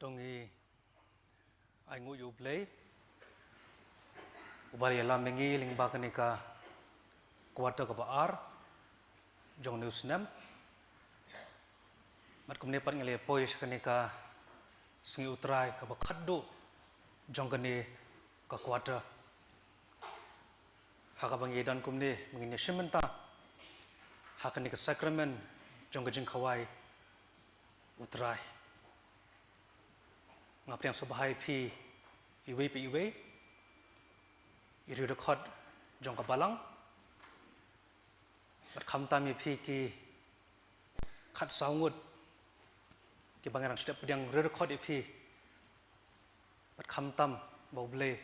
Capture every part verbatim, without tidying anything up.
To ngi ai nguh ïa U Blei uba la ïalam ïa ngi lyngba kane ka quarter kaba ar jong une u snem. Bad kumne pat ngi la poi sha kane ka sngi U Trai kaba khatduh jong kane ka quarter. Ha kaba ngi don kumne, ba ngin ïashim bynta ha kane ka sakramen jong ka jingkhawai U Trai. Nga pdiang sngewbha ïa phi iwei pa iwei, i riewdkhot jong ka balang, bad khamtam ïa phi ki khatsaw ngut kiba ngi dang shu dep pdiang riewdkhot ïa phi. Bad khamtam ba U Blei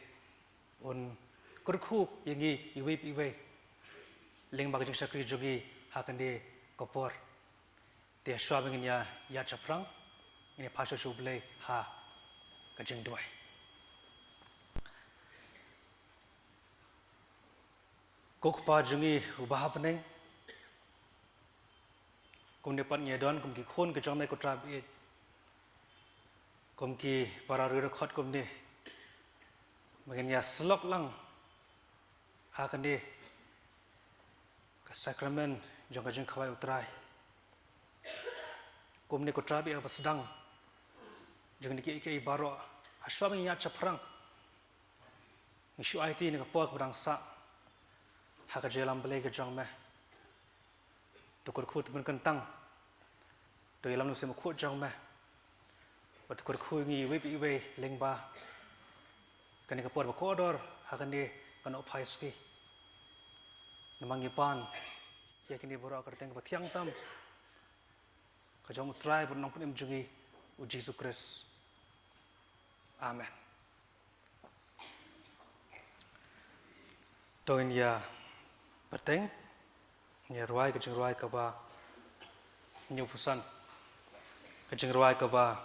un kyrkhu ïa ngi iwei pa iwei lyngba ka jingshakri jong ngi ha kane ka por. Te shuwa ba ngin ïa ïaid shaphrang, ngin ïa phai sha U Blei ha ka jingduwai. Ko Kpa jong ngi uba ha bneng, kumne pat ngi ïa don kum ki khun ki jong me ko Trai baieit, kum ki para riewdkhot kumne, ba ngin ïa syllok lang ha kane ka sakramen jong ka jingkhawai U Trai. Kumne ko Trai baieit, kaba sdang jong kine kiei kiei baroh, ha shuwa ba ngin ïaid shaphrang, ngi shu aiti ïa kane ka por kaba dang sah ha ka jingïalam Blei ka jong me. To kyrkhu, to pynkyntang, to ïalam u Mynsiem Bakhuid jong me, bad to kyrkhu ïa ngi iwei pa iwei lyngba kane ka por ba kordor ha kane ka Nohphai Sngi. Namar ngi pan ïa kine baroh ha ka kyrteng kaba thiang tam ka jong U Trai bad U Nongpynim jong ngi U Jisu Khrist. Amen. To ngin ïa bteng, ngin ïa rwai ka jingrwai kaba hynñiewphew san. Ka jingrwai kaba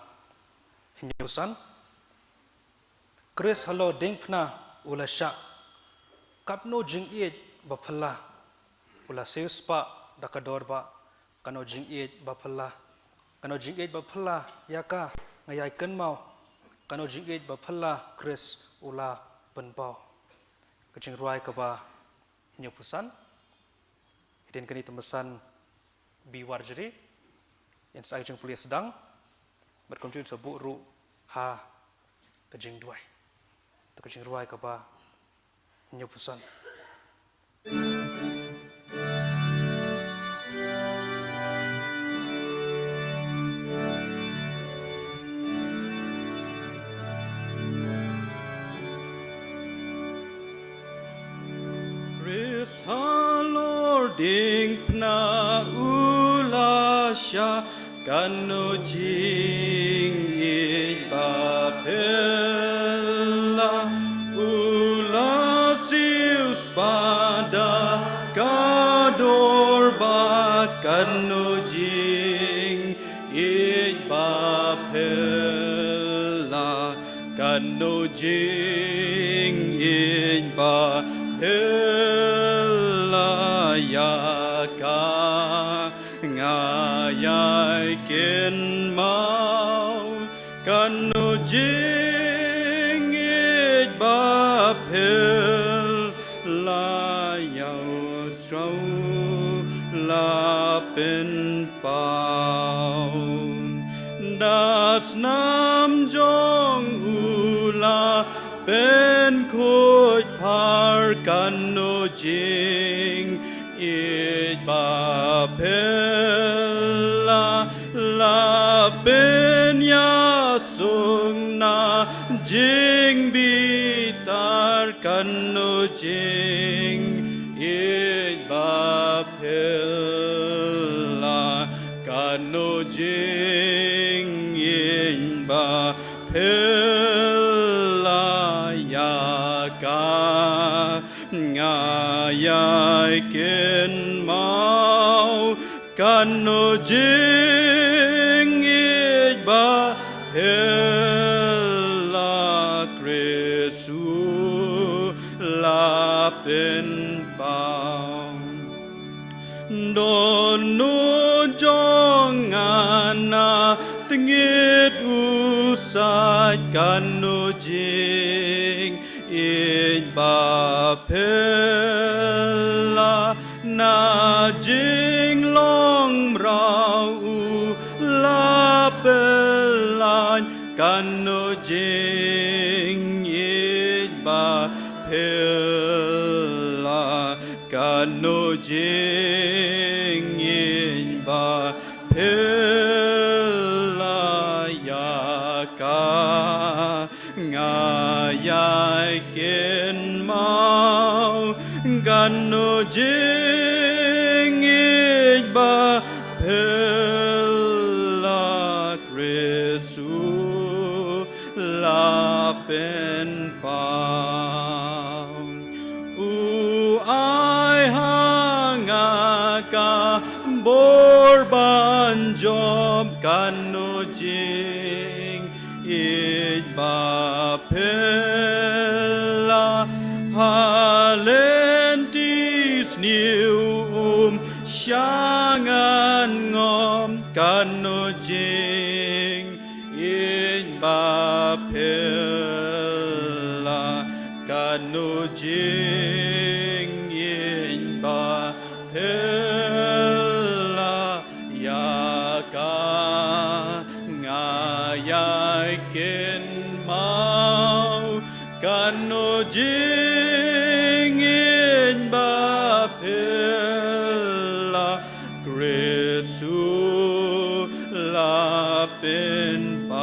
hynñiewphew san. Khrist halor diengphna u la shah, katno jingïeit baphylla, u la siewspah da ka dor ba, katno jingïeit baphylla, katno jingïeit baphylla ïa ka, nga ïai kynmaw, katno jingïeit baphylla Khrist u la pynpaw. Ka jingrwai kaba hynñiewphew san. Hadien kane te mynsan Bi Warjri yn sa ai ka jingpule sdang, bad kumjuh yn sa buh ruh ha ka jingduwai. To ka jingrwai kaba hynñiewphew san. Khrist halor diengphna u la shah, katno jingïeit baphylla, u la siewspah da ka dor ba, katno jing ïeit baphylla, katno jingïeit baphylla ïa ka, nga ïai kynmaw, katno jingïeit baphylla ïa u sraw la pynpaw. Da snam jong u la pynkhuid phar, katno jingïeit baphylla la pynïasuk na jingbitar, katno jingïeit baphylla, katno jingïeit baphylla ïa ka, nga ïai kynmaw, katno jingïeit baphylla Khrist u la pynpaw. Don u jong nga na tngit u Sait kano jingïeit ba phylla na jinglong mraw u la pynlait kano jingïeit ba phylla kano jingïeit ba phylla ïa ka nga ïai kynmaw kano jingïeit ba phylla Khrist u la pynpaw. U ai ha nga ka bor ban jop kano jingïeit ba phylla ha lynti sniew um shang ngan ngop kano jing ïeit ba phylla kano jingïeit ba phylla ïa ka nga ïai kynmaw kano jingïeit ba phylla Khrist u la pynpaw.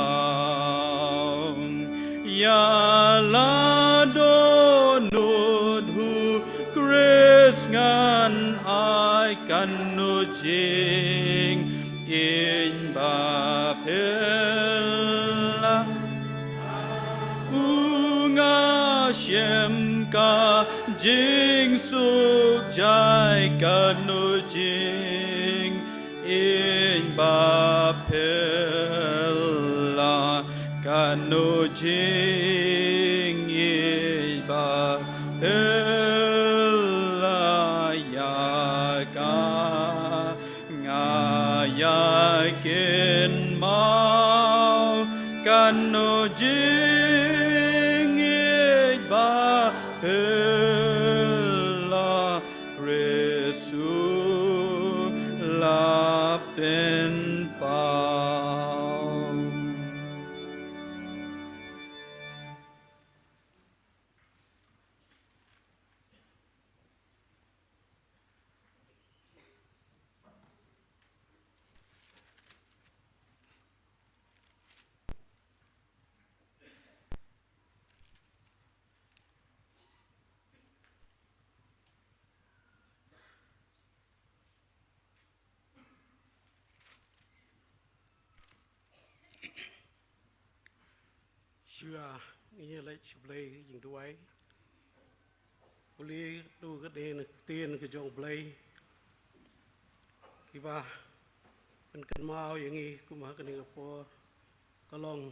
Ïa la dohnud u Khrist ngan ai kano jingïeit ba phylla. U nga shem ka jingsuk jai kano jingïeit ba phylla kano jingïeit ba phylla ïa ka nga ïai kynmaw kano jingïeit ba phylla Khrist u la pynpaw. Shuwa ngin ïa leit sha U Blei jingduwai. Pule to ka dei na ka ktien ka jong U Blei. Kiba pynkynmaw ïa ngi kum ha kane ka por ka long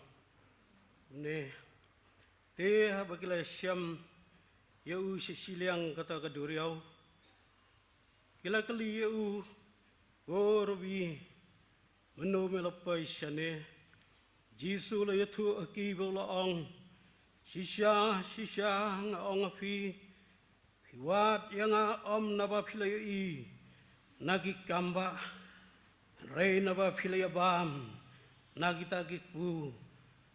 kumne. Te haba ki la shem ïa u sha shiliang kata ka duriaw, ki la kylli ïa u, "Ko Rabbi, mano me la poi shane?" Jisu la ïathuh ha ki bad u la ong, "Shisha, shisha, nga ong ha phi, phi wad ïa nga ym naba phi la ïohi na ki kambah, hynrei naba phi la ïabam na kita ki kpu,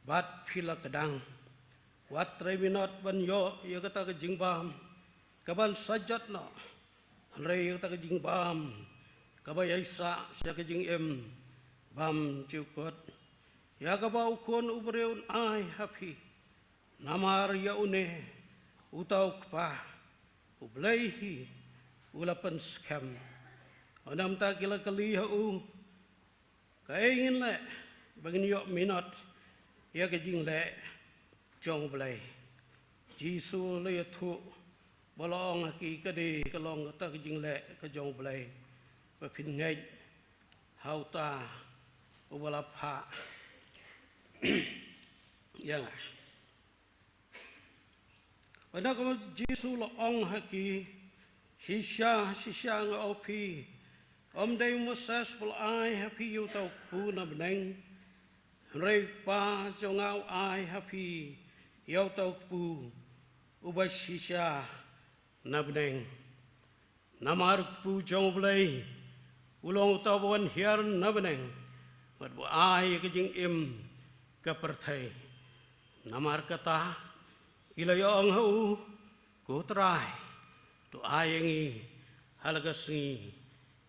bad phi la kdang. Wat trei minot ban ïoh ïa kata ka jingbam kaban sa jot noh, hynrei ïa kata ka jingbam kaba ïaisah sha ka jingim bymjukut, ïa kaba U Khun u briew un ai ha phi. Namar ïa une uta u Kpa U Blei hi u la pynskhem." Ynda mynta ki la kylli ha u, "Kaei ngin leh ba ngin ïoh minot ïa ka jingleh jong U Blei?" Jisu la ïathuh bad u la ong ha ki, "Ka dei ka long kata ka jingleh ka jong U Blei, ba phin ngeit ha uta uba la phah ïa nga." Ynda kumta Jisu la ong ha ki, "Shisha, shisha, nga ong ha phi, ym dei u Moses ba la ai ha phi ïa uta u kpu na bneng, Hynrei u Kpa jong nga u ai ha phi ïa uta u kpu uba shisha na bneng. Namar u kpu jong U Blei u long uta uba wan hiar na bneng bad ba ai ïa ka jingim ka pyrthei. Namar kata, ki la ïa-ong ha u, Ko Trai, to ai ïa ngi ha la ka sngi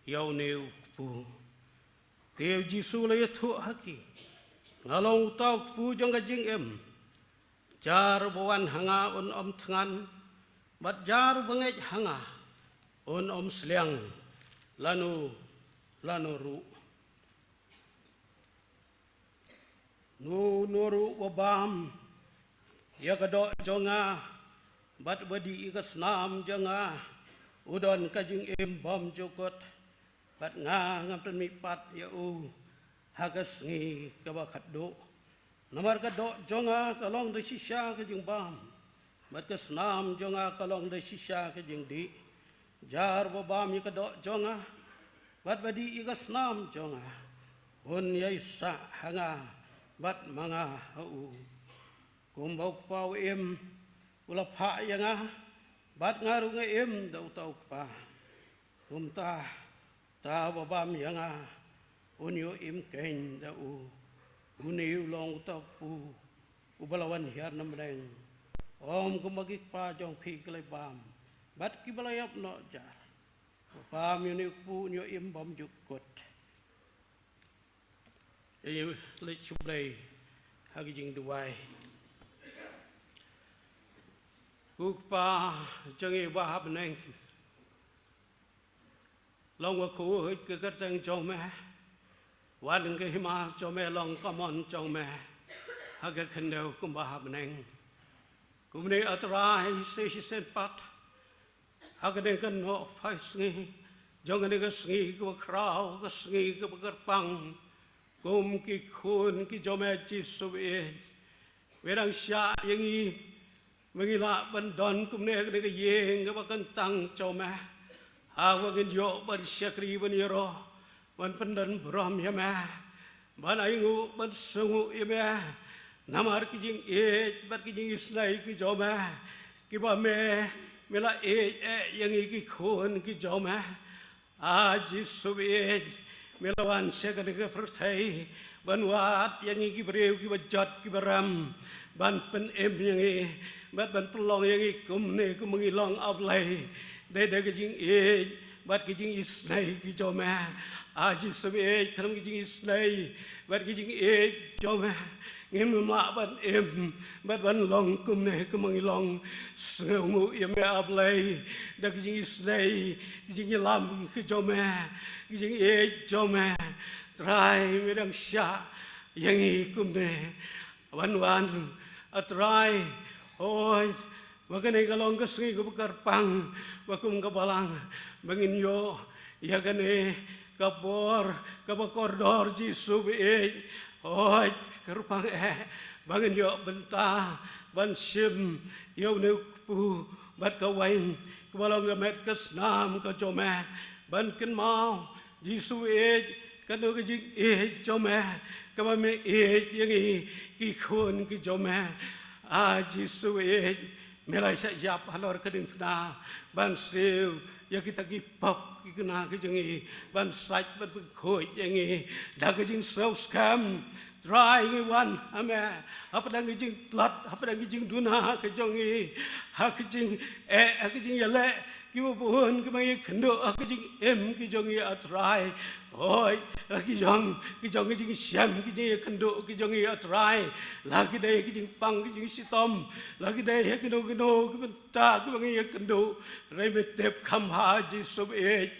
ïa une u kpu. Te u Jisu u la ïathuh ha ki, Nga long uta u kpu jong ka jingim. Jar uba wan ha nga un ym thngan, bad jar uba ngeit ha nga un ym sliang lano lano ruh. Uno uno ruh uba bam ïa ka doh jong nga bad uba dih ïa ka snam jong nga, u don ka jingim bymjukut, bad nga ngam pynmihpat ïa u ha ka sngi kaba khatduh. Namar ka doh jong nga ka long da shisha ka jingbam, bad ka snam jong nga ka long da shisha ka jingdih. Jar uba bam ïa ka doh jong nga bad ba dih ïa ka snam jong nga, un ïaisah ha nga bad ma nga ha u. Kumba u Kpa u im, u la phah ïa nga, bad nga ruh nga im da uta u Kpa. Kumta, uta uba bam ïa nga un ïoh im keiñ da u. Une u long uta u kpu uba la wan hiar na bneng. Ym kumba ki kpa jong phi ki la bam bad kiba la ïap noh jar. Uba bam ïa une u kpu un ïoh im bymjukut. Ïa leit sha U Blei ha ka jingduwai. Ko Kpa jong ngi ba ha bneng, long wa khuid ka kyrteng jong me. Wan ka hima jong me, long ka mon jong me ha ka khyndew kumba ha bneng. Kumne A Trai, sa shisien pat ha kane ka nohphai sngi jong kane ka sngi kaba khraw, ka sngi kaba kyrpang, kum ki khun ki jong me Jisu, eh, me dang shah ïa ngi ba ngin lah ban don kumne ha kane ka ïing kaba kyntang jong me, ha kaba ngin ïoh ban shakri, ban ïaroh, ban pyndon burom ïa me, ban ainguh, ban sngewnguh ïa me. Namar ki jingïeit bad ki jingisynei ki jong me, kiba me, me la ïeit eh ïa ngi ki khun ki jong me. A Jisu ïeit, me la wan sha kane ka pyrthei ban wad ïa ngi ki briew kiba jot kiba rem, ban pynim ïa ngi bad ban pynlong ïa ngi kumne kumba ngi long, A Blei, dei da ka jingïeit bad ka jingisynei ki jong me. A Jisu ïeit, khnang ka jingisynei bad ka jingïeit jong me, ngim lah ban im bad ban long kumne kumba ngi long. Sngewnguh ïa me, A Blei, da ka jingisynei, ka jingïalam ka jong me, ka jingïeit jong me. Trai, me dang shah ïa ngi kumne ban wan, A Trai. Hooid, ba kane ka long ka sngi kaba kyrpang, ba kum ka balang, ba ngin ïoh ïa kane ka bor kaba kordor, Jisu ïeit. Hooid, kyrpang eh ba ngin ïoh bynta ban shim ïa une u kpu bad ka wain, kaba long ka met ka snam ka jong me, ban kynmaw, Jisu ïeit, katno ka jingïeit jong me, kaba me ïeit ïa ngi ki khun ki jong me. A Jisu ïeit, me la shah ïap halor ka diengphna ban siew ïa kita ki pop ki khynnah ki jong ngi, ban sait ban pynkhuid ïa ngi da ka jingsngewskhem. Trai, ngi wan ha me hapdeng ka jingtlot, hapdeng ka jingduna ka jong ngi, ha ka jingeh, ha ka jingïaleh kiba bun kiba ngi ïakynduh ha ka jingim ki jong ngi, A Trai. Hooid, la ki jong, ki jong ka jingshem, ka jingïakynduh ka jong ngi, A Trai, la ki dei ka jingpang ka jingshitom, la ki dei ha kino kino ki bynta kiba ngi ïakynduh, hynrei me tip kham bha, Jisu ïeit.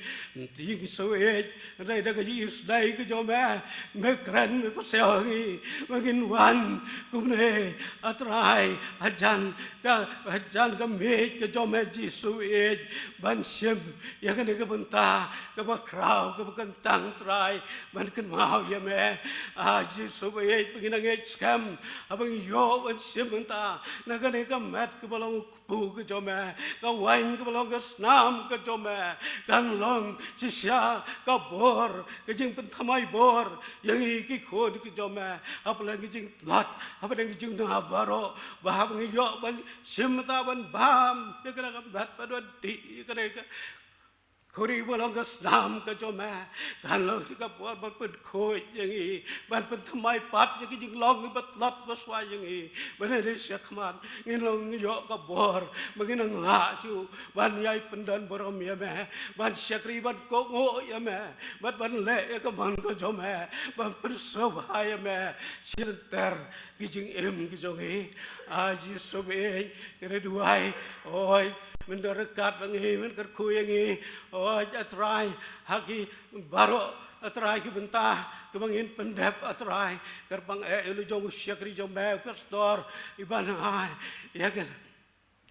Jisu ïeit, hynrei da ka jingisynei ka jong me, me kren, me pynshai ngi ba ngin wan kumne, A Trai, hajan ka, hajan ka miej ka jong me, Jisu ïeit. ban shim ïa kane ka bynta kaba khraw kaba kyntang Trai, ban kynmaw ïa me. A Jisu ba ïeit, ba ngi nang ïeit skhem haba ngi ïoh ban shim bynta na kane ka met kaba long u kpu ka jong me, ka waiñ kaba long ka snam ka jong me, kan long shisha ka bor, ka jingpynthymmai bor ïa ngi ki khun ki jong me, hapdeng ki jingtlot, hapdeng ki jingduna baroh, ba haba ngi ïoh ban shim bynta ban bam ïa kane ka met, ban wan dih ïa kane ka khuri ba long ka snam ka jong me, kan long shisha ka bor ban pynkhuid ïa ngi, ban pynthymmai pat ïa ki jinglong kiba tlot ba swai ïa ngi, ban ïa dei shakhmat ngin long ïoh ka bor ba ngin nang lah shuh ban ïai pyndon burom ïa me, ban shakri, ban kohnguh ïa me, bad ban leh ïa ka mon ka jong me, ban pynsngewbha ïa me shilynter ki jingim ki jong ngi. A Jisu ba ïeit, ngi duwai, oi, men don ryngkat bad ngi, men kyrkhu ïa ngi, oi, a Trai, ha ki baroh, a Trai, ki bynta kiba ngin pyndep, a Trai, kyrpang eh ïa la jong u shakri jong me, u pastor, iba nang ai ïa ka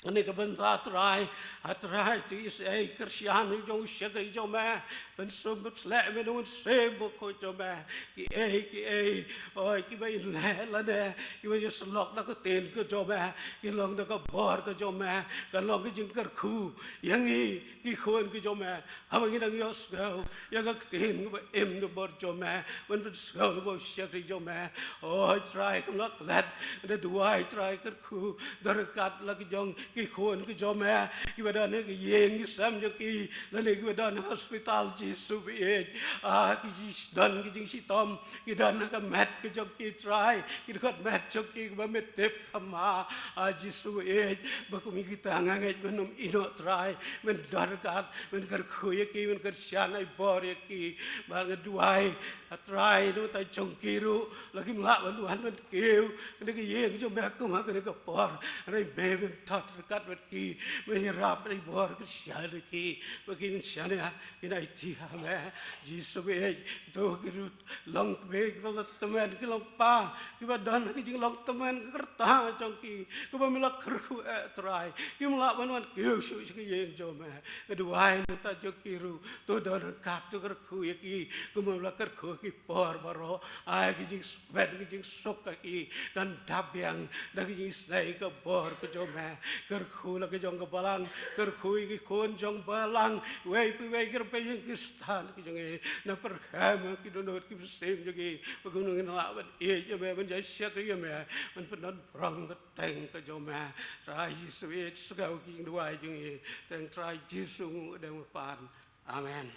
kane ka bynta, Trai, a Trai, ti is ei kyrshan jong u shakri jong me, pynsum pynsleh me da u Mynsiem Bakhuid jong me, ki ei, ki ei, oi, kiba in leh lane, kiba ïasyllok da ka ktien ka jong me, kin long da ka bor ka jong me, kan long ka jingkyrkhu ïa ngi ki khun ki jong me, haba ngi dang ïohsngew ïa ka ktien kaba im ka bor jong me, ban pynsngew na u shakri jong me. Oi Trai, kumno klet, ngi duwai Trai, kyrkhu, don ryngkat la ki jong ki khun ki jong me, kiba don ha ki ïing ki sem jong ki, lane kiba don ha hospital, Jisu ba ïeit. A, ki jing, don ki jingshitom, ki don ha ka met ka jong ki Trai, ki dkhot met jong ki kaba me tip kham bha. A Jisu ba ïeit, ba kum ïa kita nga ngeit men ym ïehnoh Trai, men don ryngkat, men kyrkhu ïa ki, men kyrshan ai bor ïa ki. Ba nga duwai, a Trai, na ka bynta jong ki ruh, la kim lah ban wan ban kiew na ka ïing jong me kum ha kane ka por, hynrei me men don ryngkat bad ki, men ïarap ai bor kyrshan ïa ki, ba kin shaniah, kin aiti ha me. Jisu ba ïeit, to ki ruh long kmie, ki long tymmen, ki long kpa, kiba don ha ka jinglong tymmen ka rta jong ki, kaba me la kyrkhu, eh Trai, kim lah ban wan kiew shuh sha ka ïing jong me. Nga duwai na ka bynta jong ki ruh, to don ryngkat, to kyrkhu ïa ki, kumba me la kyrkhu ki por baroh. Ai ki jingsmen, ki jingsuk ha ki, kan dap biang da ka jingisynei ka bor ka jong me. Kyrkhu la ka jong ka balang, kyrkhu ïa ki khun jong balang, iwei pa iwei, ki riew ïing ki stan ki jong ngi, na pyrkhat ki dohnud ki mynsiem jong ngi, ba kumno ngin lah ban ïeit ïa me, ban ïaishakri ïa me, ban pyndon burom ha ka kyrteng ka jong me. Trai Jisu, ïeit, sngap ïa ki jingduwai jong ngi, kyrteng Trai Jisu nguh, dei ma pan. Amen.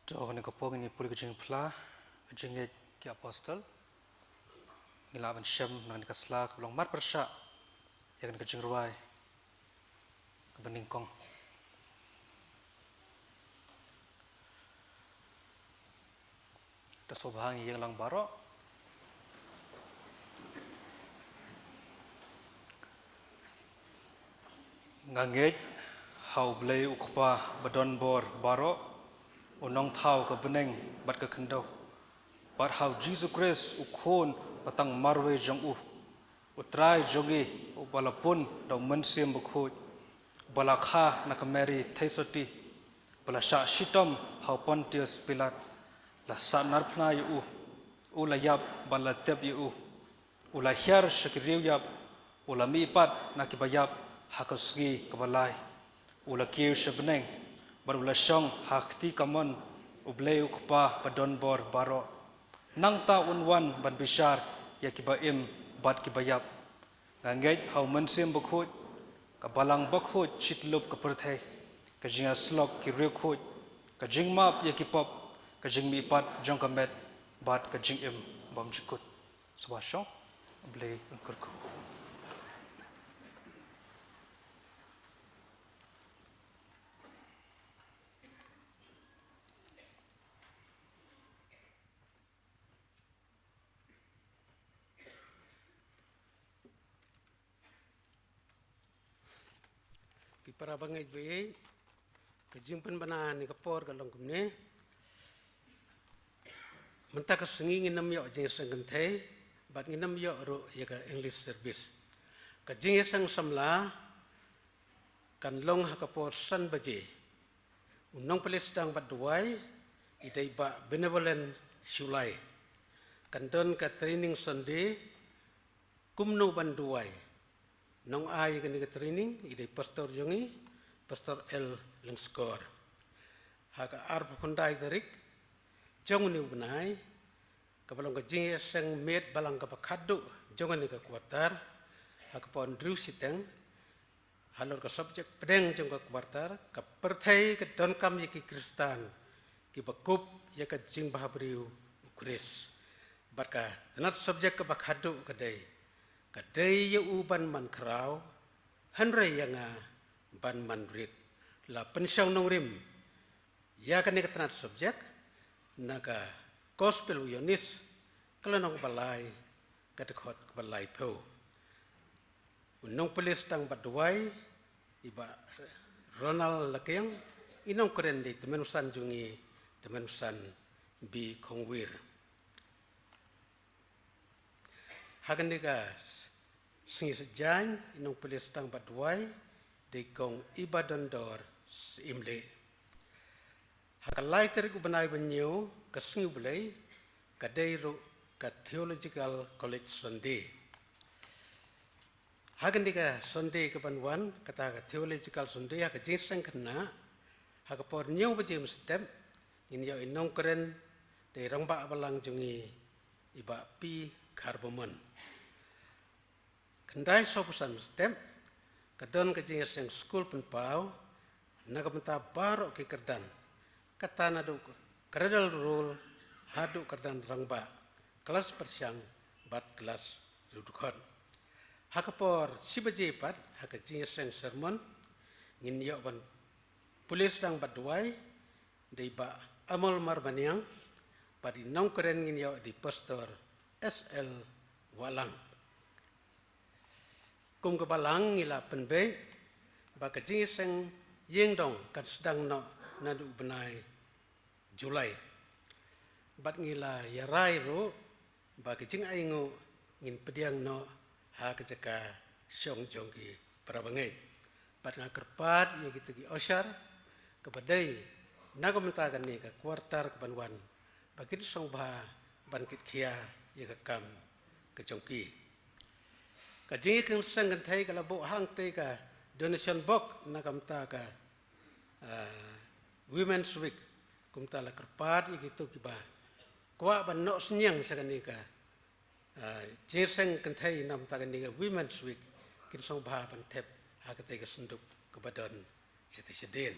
To, kane ka por ngin ïa pule ka jingphla, ka jingngeit ki apostol. Ngin lah ban shem na kane ka sla kaba long marpyrshah ïa kane ka jingrwai kaba nyngkong. To sngewbha ngin ïeng lang baroh. Nga ngeit ha U Blei U Kpa badonbor baroh, U Nongthaw ka bneng bad ka khyndew, bad ha U Jisu Khrist, U Khun ba tang marwei jong U, U Trai jong ngi, uba la pun da U Mynsiem Bakhuid, uba la kha na ka Mari theisotti, uba la shah shitom ha U Pontius Pilat, la sahnarphna ïa u, u la ïap bad la tep ïa u, u la hiar sha ki riewïap, u la mihpat na kiba ïap ha ka sngi kaba lai, u la kiew sha bneng, bad u la shong ha ka kti kamon U Blei U Kpa badonbor baroh. Nangta un wan ban bishar ïa kiba im bad kiba ïap. Nga ngeit ha U Mynsiem Bakhuid, ka Balang Bakhuid shityllup ka pyrthei, ka jingïasyllok ki riewkhuid, ka jingmap ïa ki pop, ka jingmihpat jong ka met, bad ka jingim bymjukut. Sngewbha shong, U Blei un kyrkhu. Para bangeit baieit, ka jingpynbna ïa kane ka por ka long kumne. Mynta ka sngi ngin ym ïoh jingïaseng kynthei bad ngin ym ïoh ruh ïa ka English service. Ka jingïaseng samla kan long ha ka por san baje. U nongpulit sdang bad duwai i dei Bah Benevolent Shullai. Kan don ka training Sunday kumno ban duwai. Nongai ïa kane ka training i dei pastor jong ngi, Pastor L Lyngskor. Ha ka arphew khyndai tarik jong une u bnai, kaba long ka jingïaseng miet balang kaba khatduh jong kane ka quarter, ha ka por hynriew shiteng, halor ka subject pdeng jong ka quarter, ka pyrthei ka donkam ïa ki Khristan kiba kup ïa ka jingbhabriew u Khrist. Bad ka tnat subject kaba khatduh ka dei, ka dei ïa u ban man khraw, hynrei ïa nga ban man rit. La pynshong nongrim ïa kane ka tnat subject na ka Gospel u Ïoannis, ka lynnong ba lai, ka dkhot kaba laiphew. U nongpulit sdang bad duwai i Bah Ronald Lakiang, i nongkren dei tymmen basan jong ngi, tymmen basan B Khongwir. Ha kane ka sngi saitjaiñ, i nongpulit sdang bad duwai dei Kong Ibadondor Syiemlieh. Ha ka lai tarik u bnai ba hynñiew, ka sngi u Blei, ka dei ruh ka Theological College Sunday. Ha kane ka Sunday kaban wan, kata ka Theological Sunday, ha ka jingïaseng khynnah, ha ka por hynñiew baje mynstep, ngin ïoh i nongkren dei rangbah balang jong ngi, i Bah P Kharbamon. Khyndai sawphew san mynstep, ka don ka jingïaseng skul pynpaw na ka bynta baroh ki kyrdan, kata naduh cradle roll haduh kyrdan rangbah, klas pyrshang bad klas riewdkhot. Ha ka por shi baje pat, ha ka jingïaseng sermon, ngin ïoh ban pulit sdang bad duwai dei Bah Amol Marbaniang, bad i nongkren ngin ïoh dei Pastor S L Wahlang. Kum ka balang, ngi la pynbeit ba ka jingïaseng ïingdong kan sdang noh naduh u bnai July. Bad ngi la ïarai ruh ba ka jingainguh ngin pdiang noh ha ka jaka shong jong ki para bangeit. Bad nga kyrpad ïa kito ki usher, kaba dei na ka bynta kane ka quarter kaban wan, ba kin sngewbha ban kitkhia ïa ka kam ka jong ki. Ka jingïaseng kynthei ka la buh hangtei ka donation box na ka bynta ka, ah, Women's Week. Kumta la kyrpad ïa kito kiba kwah ban noh synñiang sha kane ka, ah, jingïaseng kynthei na ka bynta kane ka Women's Week, kin sngewbha ban thep ha katei ka synduk kaba don shatei shadien.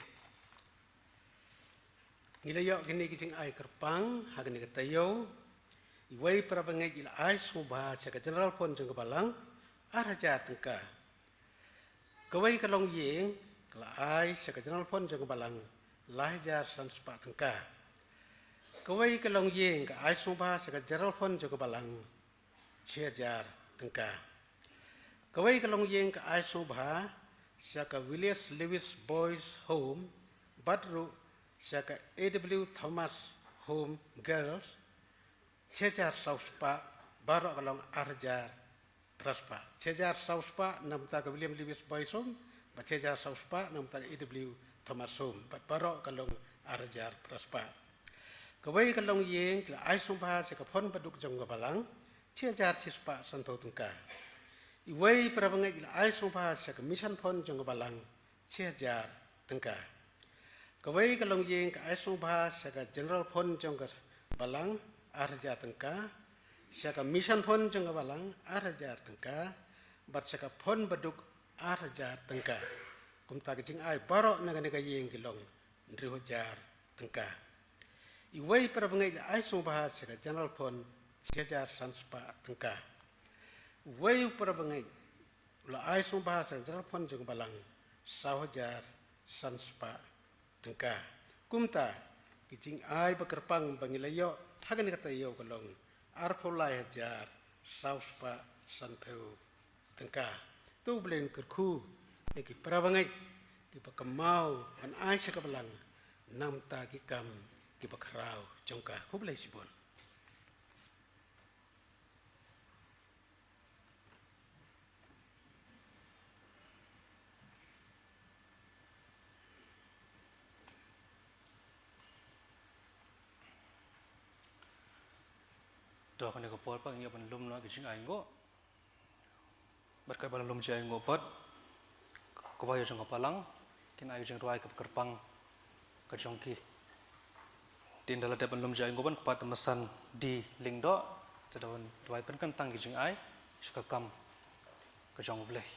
Ngi la ïoh kine ki jingai kyrpang ha kane ka taïew. Iwei para bangeit i la ai sngewbha sha ka General Fund jong ka balang ar hajar tyngka. Kawei ka longïing ka la ai sha ka General Fund jong ka balang lai hajar san spah tyngka. Kawei ka longïing ka ai sngewbha sha ka General Fund jong ka balang shi hajar tyngka. Kawei ka longïing ka ai sngewbha sha ka William Lewis Boys Home bad ruh sha ka A W Thomas Home Girls, shi hajar saw spah, baroh ka long ar hajar phra spah. Shi hajar saw spah na ka bynta ka William Lewis Boys Home, bad shi hajar saw spah na ka bynta ka A W Thomas Home, bad baroh ka long ar hajar phra spah. Kawei ka longïing ka la ai sngewbha sha ka fund baduk jong ka balang, shi hajar shi spah sanphew tyngka. Iwei para bangeit i la ai sngewbha sha ka Mission Fund jong ka balang, shi hajar tyngka. Kawei ka longïing ka ai sngewbha sha ka General Fund jong ka balang, ar hajar tyngka. Sha ka Mission Fund jong ka balang, ar hajar tyngka. Bad sha ka fund baduk, ar hajar tyngka. Kumta ka jingai baroh na kane ka ïing ki long hynriew hajar tyngka. Iwei para bangeit i la ai sngewbha sha ka General Fund shi hajar san spah tyngka. Uwei u para bangeit u la ai sngewbha sha ka General Fund jong ka balang saw hajar san spah tyngka. Kumta ki jingai ba kyrpang ba ngi la ïoh ha kane ka taïew ka long arphew lai hajar saw spah sanphew tyngka. To U Blei un kyrkhu ïa ki para bangeit, ki kiba kynmaw ban ai sha ka Balang namta ki kam kiba khraw jong ka. Khublei shibun. To, ha kane ka por pat ngin ïa ban lum noh ki jingainguh. Bad katba la lum jingainguh pat, ka wai jong ka Balang kin ai jingrwai kaba kyrpang ka jong ki. Te ynda la dep ban lum jingainguh ban kpat, te Masan D. Lyngdoh te da wan duwai pynkyntang ki jingai sha ka kam ka jong U Blei.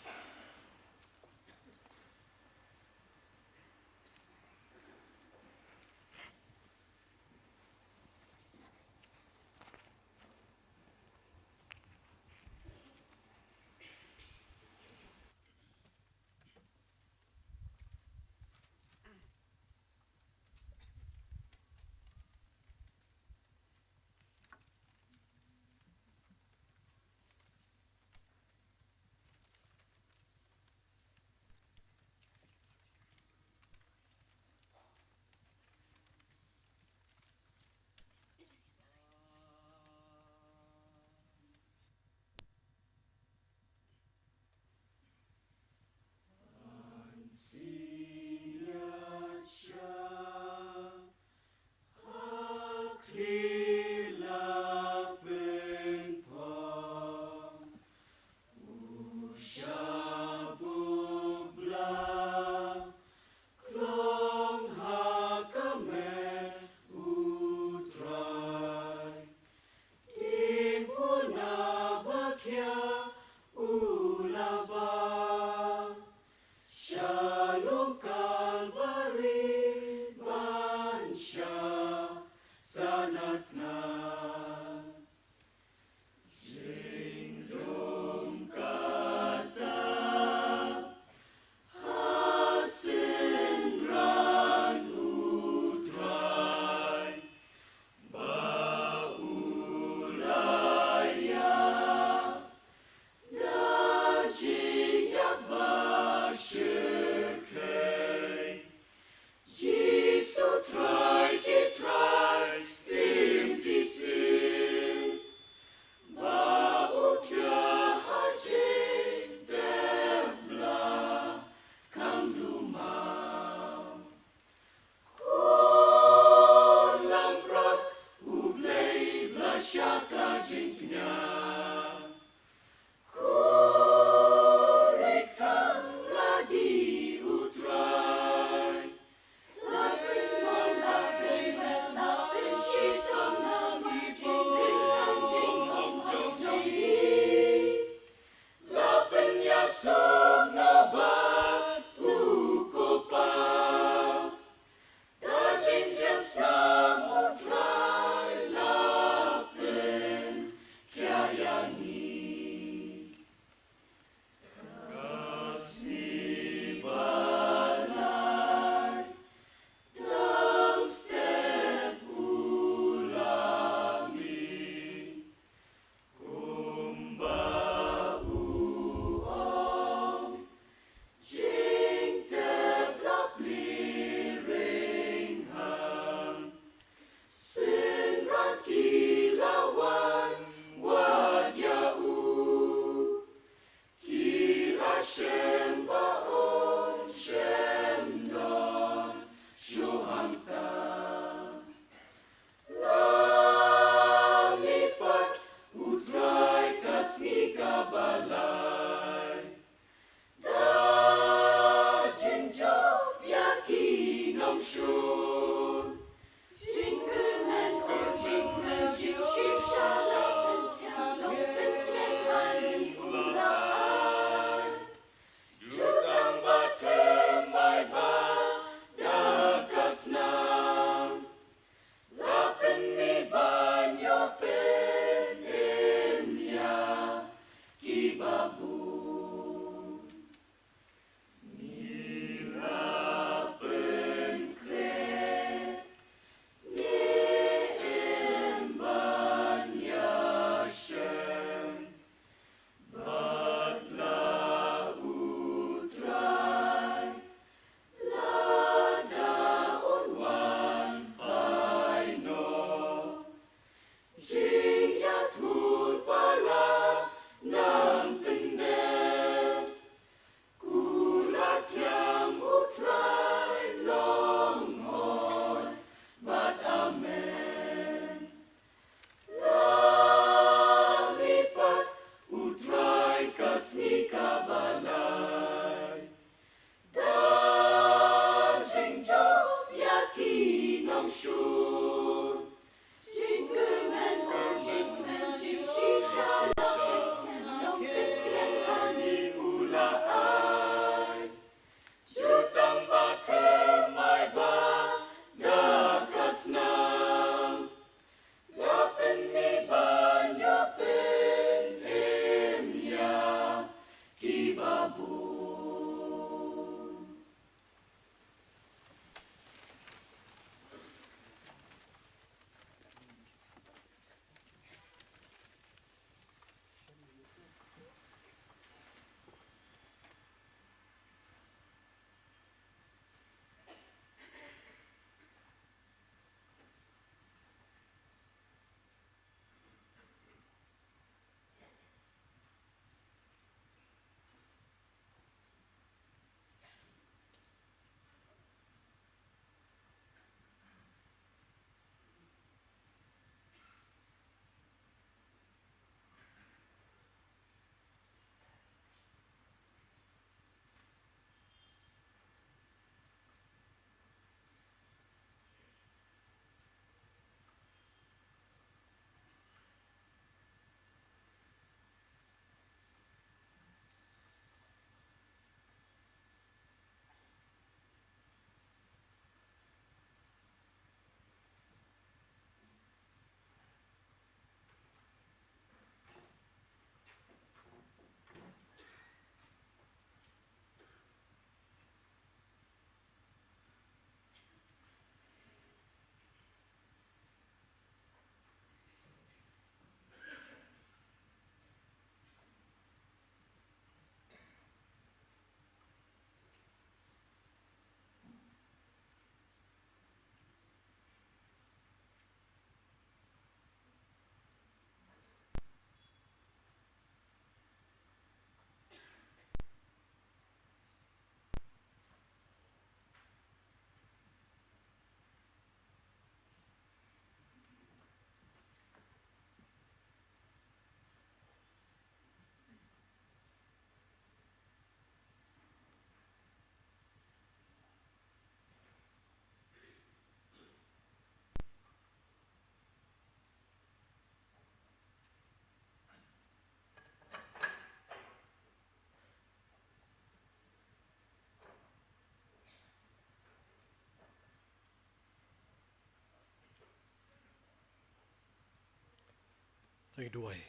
Ngi duwai.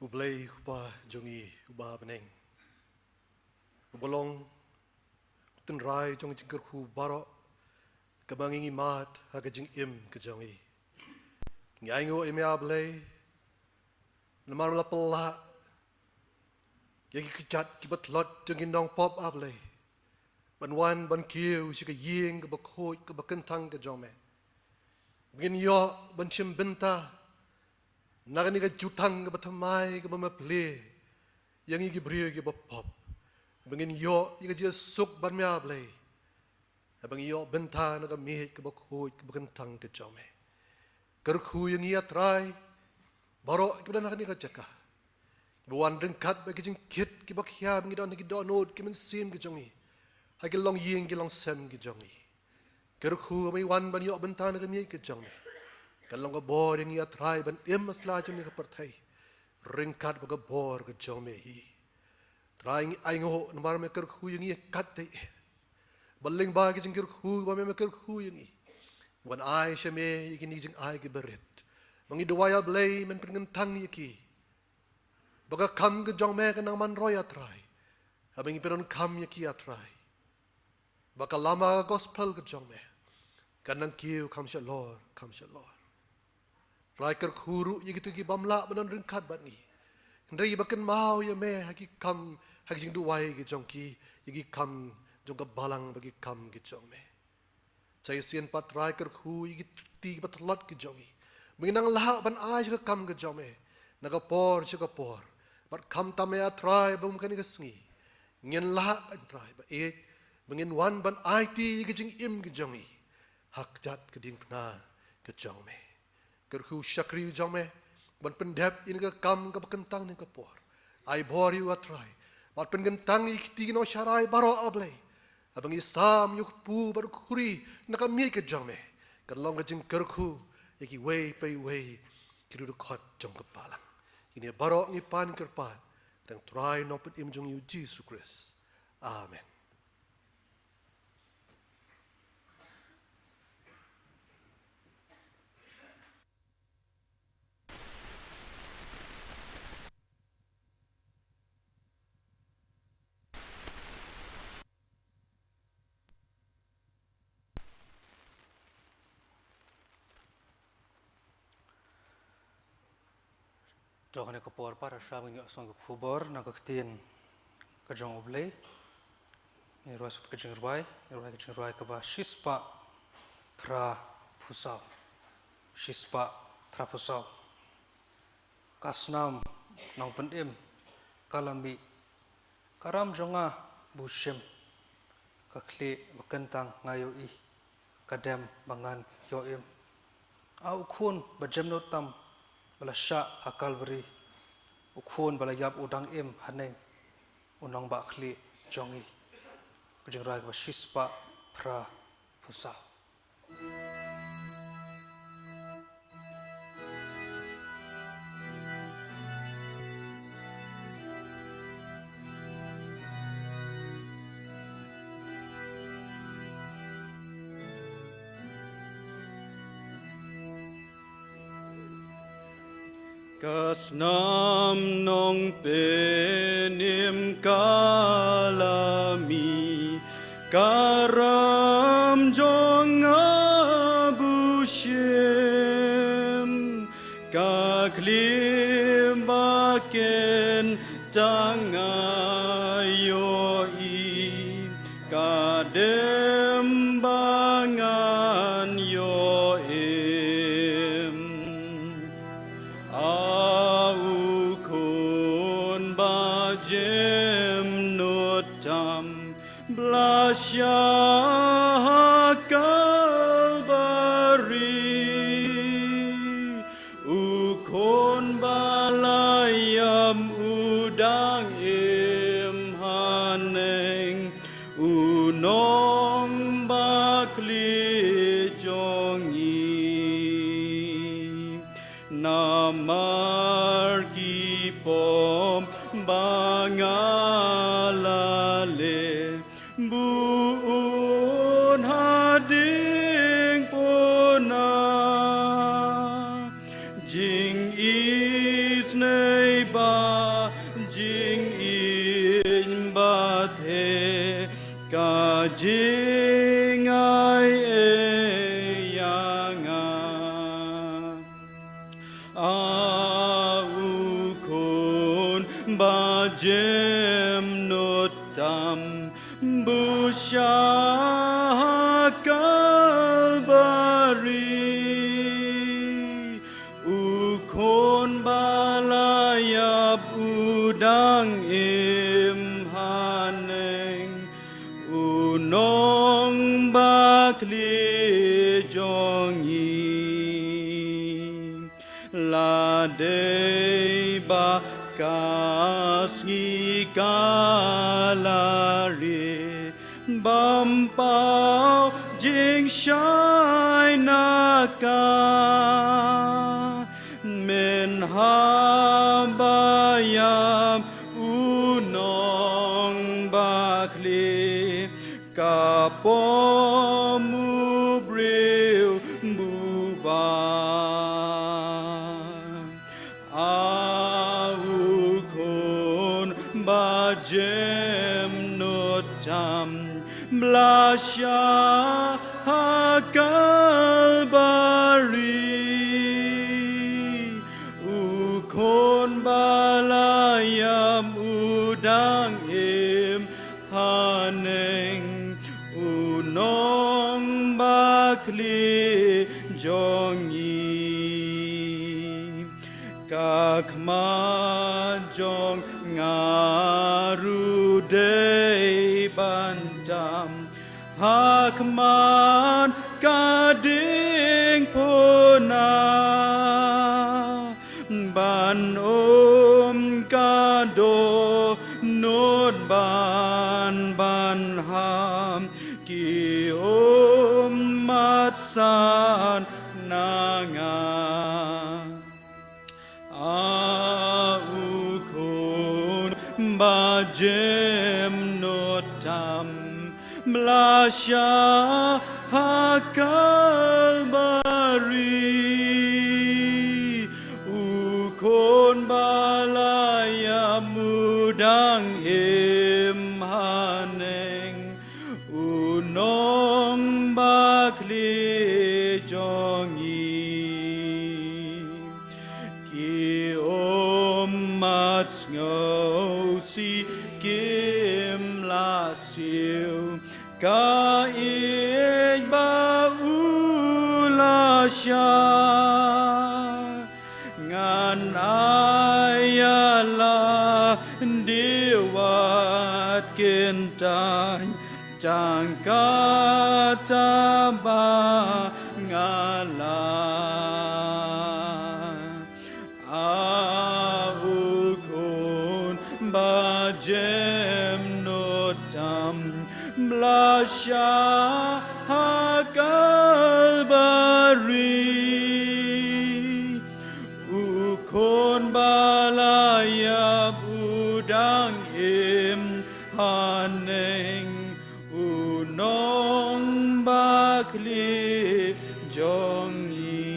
U Blei Kpa jong ngi uba ha bneng, uba long u tynrai jong ka jingkyrkhu baroh kaba ngi mad ha ka jingim ka jong ngi. Ngi ainguh ïa me, A Blei, namar me la pynlah ïa ki kjat kiba tlot jong ki nongpop, A Blei, ban wan ban kiew sha ka ïing kaba khuid kaba kyntang ka jong me, ba ngin ïoh ban shim bynta na kane ka jutang kaba thymmai kaba me plie ïa ngi ki briew kiba pop, ba ngin ïoh ïa ka jingsuk ban me, A Blei, ba ngin ïoh bynta na ka miej kaba khuid kaba kyntang ka jong me. Kyrkhu ïa ngi, A Trai, baroh kiba don ha kane ka jaka, kiba wan ryngkat bad ki jingkit kiba khia ba ngi don ha ki dohnud ki mynsiem ki jong ngi, ha ki longïing ki longsem ki jong ngi. Kyrkhu ba ngi wan ban ïoh bynta na ka miej ka jong me, kan long ka bor ïa ngi, A Trai, ban im ha sla jong kane ka pyrthei ryngkat bad ka bor ka jong me hi. Trai, ngi ainguh namar me kyrkhu ïa ngi katdei. Ba lyngba ki jingkyrkhu ba me, me kyrkhu ïa ngi, wan ai sha me ïa kine ki jingai kiba rit, ba ngi duwai, A Blei, men pynkyntang ïa ki, ba ka kam ka jong me kan nang man roi, A Trai, ba ngi pyndonkam ïa ki, A Trai, ba ka lama ka gospel ka jong me kan nang kiew kham shalor kham shalor. Trai, kyrkhu ruh ïa kito ki bym lah ban don ryngkat bad ngi, hynrei ba kynmaw ïa me ha ki kam, ha ki jingduwai ki jong ki, ïa ki kam jong ka balang bad ki kam ki jong me. Sa shisien pat, Trai, kyrkhu ïa ki kti kiba tlot ki jong ngi, ba ngin nang lah ban ai sha ka kam ka jong me na ka por sha ka por. Bad khamtam, A Trai, ba kum kane ka sngi ngin lah, A Trai, ba ïeit, ba ngin wan ban aiti ïa ka jingim ka jong ngi ha kjat ka diengphna ka jong me. Kyrkhu shakri jong me ban pyndep ïa kane ka kam kaba kyntang ha kane ka por. Ai bor ïa u, A Trai, bad pynkyntang ïa ki kti ki nongsharai baroh, A Blei, ba ngi sam ïa u kpu bad u khuri na ka miej ka jong me, kan long ka jingkyrkhu ïa kiwei pa iwei ki riewdkhot jong ka balang. Kine baroh ngi pan kyrpad ha ka kyrteng u Trai Nongpynim jong ngi, u Jisu Khrist. Amen. To, ha kane ka por pat, sha ba ngin ïohsngew ka khubor na ka ktien ka jong U Blei, ngin ïa rwai sa ka jingrwai, ngin ïa rwai ka jingrwai kaba shispah phra phew saw. Shispah phra phew saw. Ka snam Nongpynim ka la mih, ka ram jong nga bun shim, ka khlieh ba kyntang nga ïohi, ka dem ba ngan ïoh im. A u khun ba jemnud tam ba la shah ha Kalbari, u khun ba la ïap u dang im haneng, u nongbah khlieh jong ngi. Ka jingrwai kaba shispah phra phew saw. Ka snam Nongpynim ka la mih, ka ram jong nga bun shim, ka khlieh ba kyntang nga ïohi, ka dem ba ngan ïoh im. A u khun ba jemnud tam ba la shah ha Kalbari, u khun ba la ïap u dang im haneng, u nongbah khlieh jong ngi. Namar ki pop ba nga la leh bun ha ding puna, jingim jingai ïa nga. A u khun ba jem nud tam, buh sha ha Kalbari. U khun ba la ïap u dang im haneng, u nongbakli jong ngi. La dei ba ka sngi ka la rieh, bam paw jingshai na ka. Mynhaba ïap u nongbakli, ka pom u briew buba. A u khun ba jem nud tam, bla sha ha Kalbari. U khun ba la ïap u dang im haneng, u nongbakli jong ngi. Ka khmat jong nga ruh dei ban tam ha khmat ka diengphna, ban um ka dohnud ban ban ham ki ummat san na nga. A u khun ba jem nud tam, bla sha ha Kalbari. U khun ba la ïap u dang im haneng, u nongbakli jong ngi. Ki ummat sngewsih kim la siew, ka ïeit ba u la shah. Ngan ai ïa lade wat kynthei tang kata ba nga lah. A u khun ba jem nud tam, bla sha ha Kalbari. U khun ba la ïap u dang im haneng, u nongbakli jong ngi.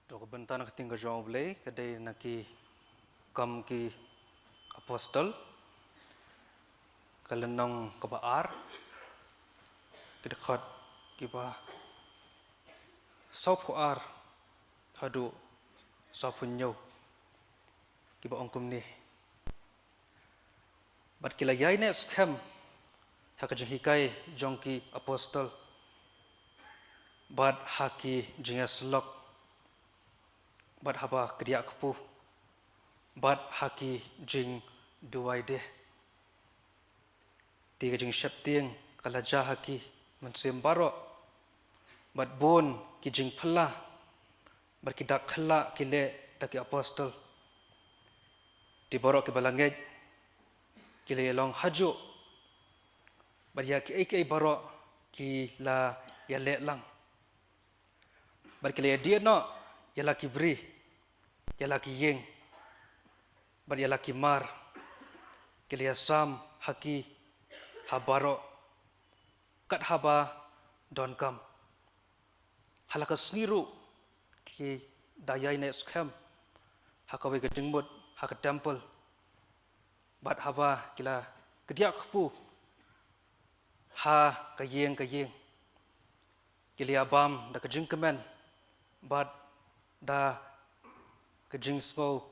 To, ka bynta na ka ktien ka jong U Blei ka dei na Ki Kam ki Apostol, ka lynnong kaba ar, ki dkhot kiba sawphew ar haduh sawphew hynñiew, kiba ong kumne. Bad ki la ïaineh skhem ha ka jinghikai jong ki apostol, bad ha ki jingïasyllok, bad haba kdiah kpu, bad ha ki jingduwai deh. Te ka jingsheptieng ka la jia ha ki mynsiem baroh, bad bun ki jingphylla bad ki dak khlak ki leh da ki apostol. Te baroh kiba la ngeit ki la ïalong hajuh, bad ïa kiei kiei baroh ki la ïaleh lang. Bad ki la ïadie noh ïa la ki bri, ïa la ki ïing, bad ïa la ki mar. Ki la ïasam ha ki ha baroh, kat haba donkam. Ha la ka sngi ruh ki da ïaineh skhem ha kawei ka jingmut ha ka temple. Bad haba ki la kdiah kpu ha ka ïing ka ïing, ki la ïa bam da ka jingkmen bad da ka jingsngewrit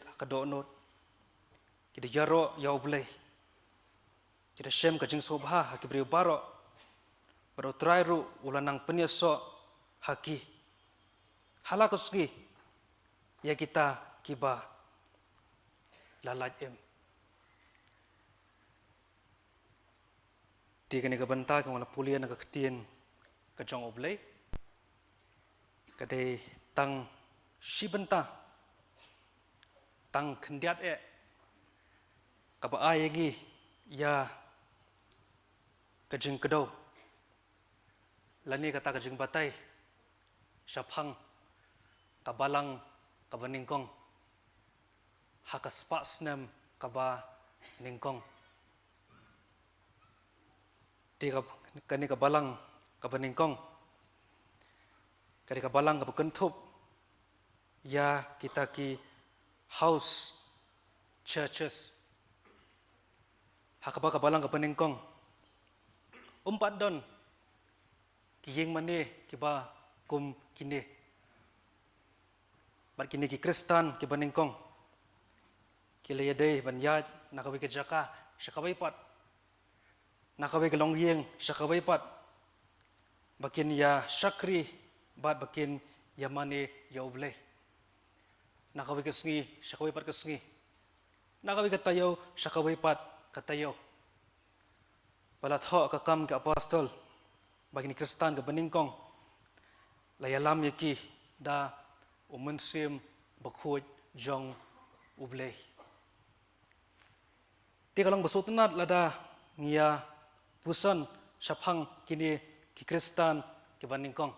ha ka dohnud. Ki da ïaroh ïa U Blei. Ki da shem ka jingsngewbha ha ki briew baroh. Bad U Trai ruh u la nang pynïasoh ha ki ha la ka sngi ïa kita kiba la lait im. Te kane ka bynta kaba nga la pule na ka ktien ka jong U Blei ka dei tang shi bynta, tang khyndiat eh, kaba ai ïa ngi ïa ka jingkdew lane kata ka jingbatai shaphang ka balang kaba nyngkong ha ka spah snem kaba nyngkong. Te ka, kane ka balang kaba nyngkong ka dei ka balang kaba kynthup ïa kita ki house churches. Ha kaba ka balang kaba nyngkong um pat don ki ïing mane kiba kum kine. Bad kine ki Khristan kiba nyngkong ki la ïadei ban ïaid na kawei ka jaka sha kawei pat, na kawei ka longïing sha kawei pat, ba kin ïa shakri bad ba kin ïa mane ïa U Blei, na kawei ka sngi sha kawei pat ka sngi, na kawei ka taïew sha kawei pat ka taïew. Ba la thoh ka Kam ki Apostol ba kine ki Khristan kiba nyngkong la ïalam ïa ki da U Mynsiem Bakhuid jong U Blei. Te ka long ba sngewtynnat lada ngi ïa puson shaphang kine ki Khristan kiba nyngkong.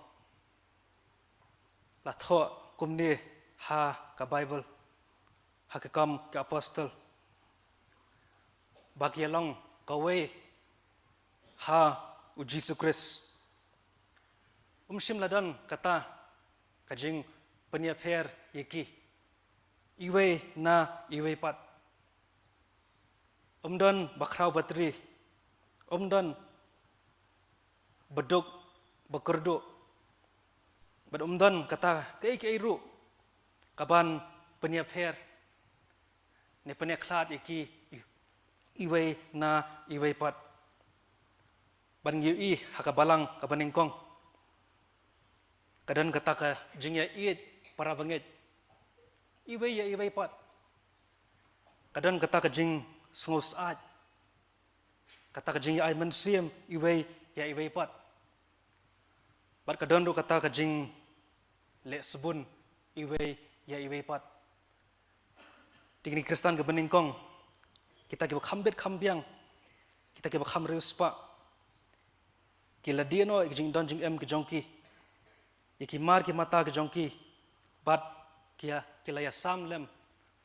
La thoh kumne ha ka Baibl, ha ka Kam ki Apostol, ba ki ïa long kawei ha U Jisu Khrist. Um shym la don kata ka jingpynïapher ïa ki iwei na iwei pat. Um don bakhraw batri, um don baduk bakyrduh, bad um don kata kaei kaei ruh kaban pynïapher ne pynïakhlad ïa ki iwei na iwei pat. Bad ngi ïohi ha ka balang kaba nyngkong ka don kata ka jingïaieit para bangeit iwei ïa iwei pat. Ka don kata ka jingsngewsyaid, kata ka jingïai mynsiem iwei ïa iwei pat. Bad ka don ruh kata ka jingleh sbun iwei ïa iwei pat. Te kine ki Khristan kiba nyngkong, kita kiba kham bit kham biang, kita kiba kham riewspah, ki la die noh ïa ki jingdon jingem ki jong ki, ïa ki mar ki mata ki jong ki, bad ki ïa, ki la ïasam lem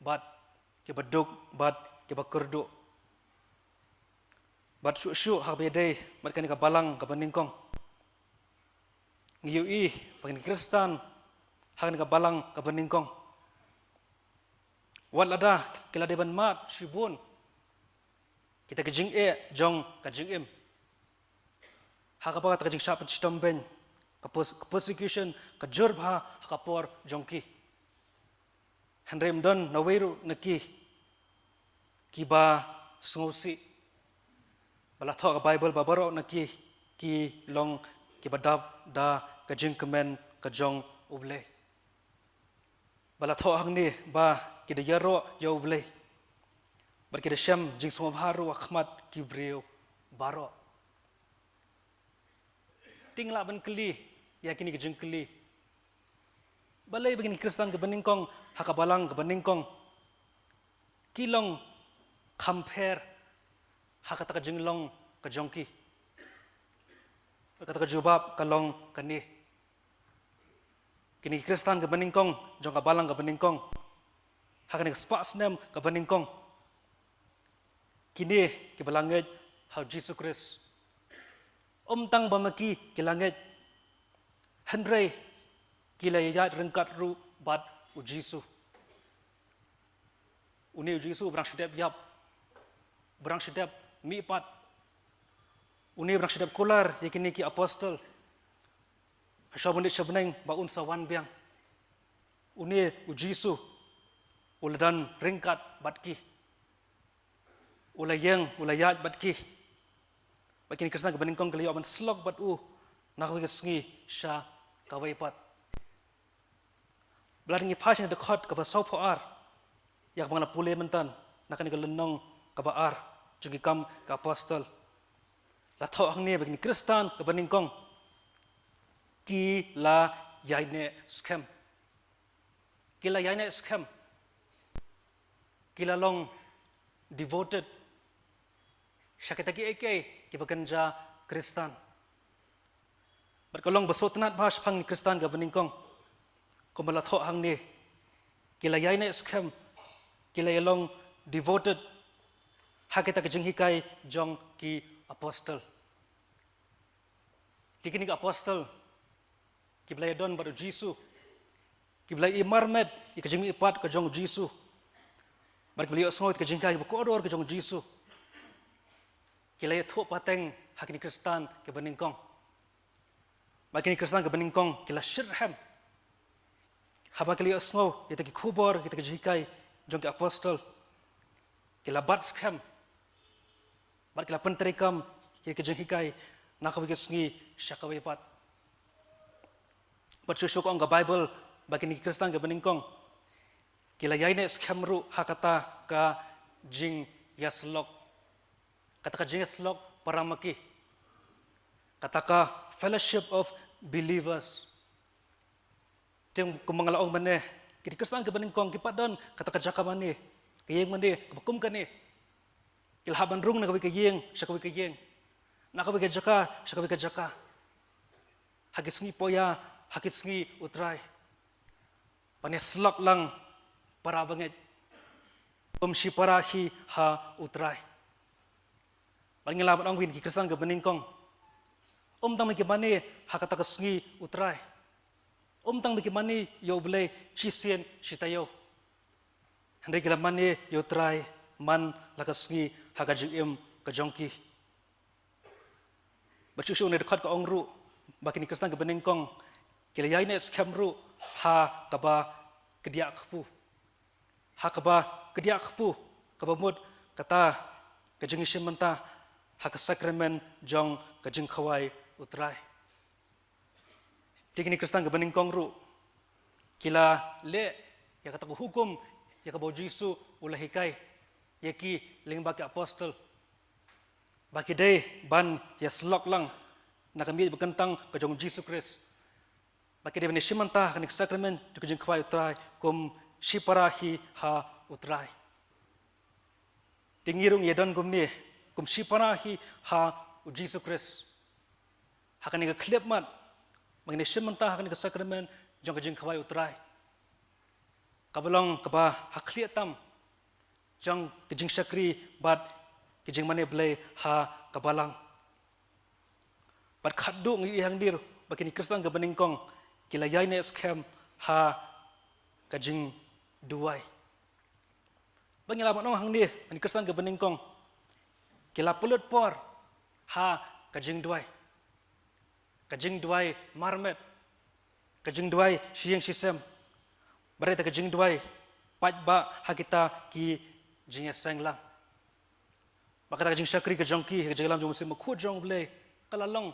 bad kiba duk bad kiba kyrduh. Bad shuh shuh ha kaba ïadei bad kane ka balang kaba nyngkong, ngi ïohi ba kine ki Khristan ha kane ka balang kaba nyngkong, wat lada ki la dei ban mad shibun kita ki jingeh jong ka jingim, ha kaba kata ka jingshah pynshitom beiñ, ka pers-, ka persecution ka jur bha ha ka por jong ki. Hynrei ym don na wei ruh na ki kiba sngewsih. Ba la thoh ka Baibl ba baroh na ki ki long kiba dap da ka jingkmen ka jong U Blei. Ba la thoh hangne ba ki da ïaroh ïa U Blei, bad ki da shem jingsngewbha ruh ha khmat ki briew baroh. Te nga lah ban kylli ïa kine ki jingkylli, balei ba kine ki Khristan kiba nyngkong ha ka balang kaba nyngkong ki long kham pher ha kata ka jinglong ka jong ki? Kata ka jubab ka long kane: kine ki Khristan kiba nyngkong jong ka balang kaba nyngkong ha kane ka spah snem kaba nyngkong, kine kiba la ngeit ha U Jisu Khrist, Ym tang ba ma ki ki la ngeit, hynrei ki la ïaid ryngkat ruh bad u Jisu. Une u Jisu u ba dang shu dep ïap, u ba dang shu dep mihpat, une u ba dang shu dep kular ïa kine ki apostol. Shuwa ban leit sha bneng ba un sa wan biang. Une u Jisu u la don ryngkat bad ki. U la ïeng, u la ïaid bad ki. Bad kine ki khristan kiba nyngkong ki la ïoh ban slok bad u na kawei ka sngi sha kawei pat. Ba lada ngi phai sha kane ka dkhot kaba sawphew ar, ïa kaba nga la pule mynta na kane ka lynnong kaba ar jong ki Kam ki Apostol, la thoh hangne ba kine ki khristan kiba nyngkong ki la ïaineh skhem. Ki la ïaineh skhem. Ki la long devoted sha kita kiei kiei kiba kynja khristan. Bad ka long ba sngewtynnad bha shaphang kine ki khristan kiba nyngkong, kumba la thoh hangne, ki la ïaineh skhem, ki la ïalong devoted ha kita ki jinghikai jong ki apostol. Te kine ki apostol kiba la ïadon bad u Jisu, kiba la ïohi marmet ïa ka jingmihpat ka jong u Jisu, bad kiba la ïohsngew ïa ka jinghikai kaba kordor ka jong u Jisu, ki la ïathuh pateng ha kine ki khristan kiba nyngkong. Bad kine ki khristan kiba nyngkong ki la shitrhem haba ki la ïohsngew ïa kita ki khubor, ïa kita ki jinghikai jong ki apostol. Ki la bat skhem bad ki la pyntreikam ïa ki jinghikai na kawei ka sngi sha kawei pat. Bad shuh shuh ka ong ka Baibl ba kine ki khristan kiba nyngkong ki la ïaineh skhem ruh ha kata ka jingïasyllok, kata ka jingïasyllok para ma ki, kata ka fellowship of believers. Te kumba nga la ong mynne, kine ki khristan kiba nyngkong ki pat don kata ka jaka mane, ka ïing mane kaba kum kane. Ki la hap ban rung na kawei ka ïing sha kawei ka ïing, na kawei ka jaka sha kawei ka jaka, ha ki sngi poh ïa, ha ki sngi U Trai, ban ïasyllok lang para bangeit kum shipara hi ha U Trai. Bad ngi lah ban ong ba kine ki khristan kiba nyngkong ym tang ba ki mane ha kata ka sngi U Trai, ym tang ba ki mane ïa U Blei shisien shi taïew, hynrei ki la mane ïa U Trai man la ka sngi ha ka jingim ka jong ki. Bad shuh shuh une u dkhot ka ong ruh ba kine ki khristan kiba nyngkong ki la ïaineh skhem ruh ha kaba kdiah kpu, ha kaba kdiah kpu, kaba mut kata ka jingïashim bynta ha ka sakramen jong ka jingkhawai U Trai. Te kine ki khristan kiba nyngkong ruh ki la leh ïa kata ka hukum ïa kaba u Jisu u la hikai ïa ki lyngba ki apostol, ba ki dei ban ïasyllok lang na ka miej ba kyntang ka jong u Jisu Khrist, ba ki dei ban ïashim bynta ha kane ka sakramen jong ka jingkhawai U Trai kum shipara hi ha U Trai. Te ngi ruh ngi ïadon kumne kum shipara hi ha u Jisu Khrist ha kane ka khyllipmat, ba ngin ïashim bynta ha kane ka sakramen jong ka jingkhawai U Trai, kaba long kaba ha khlieh tam jong ka jingshakri bad ka jingmane Blei ha ka balang. Bad khatduh ngi ïohi hangne ruh ba kine ki khristan kiba nyngkong ki la ïaineh skhem ha ka jingduwai. Bad ngi lah ban ong hangne ba kine ki khristan kiba nyngkong ki la pynlut por ha ka jingduwai, ka jingduwai marmet, ka jingduwai shi ïing shi sem, bad ruh kata ka jingduwai paidbah ha kita ki jingïaseng lang. Bad kata ka jingshakri ka jong ki ha ka jingïalam jong u Mynsiem Bakhuid jong U Blei ka la long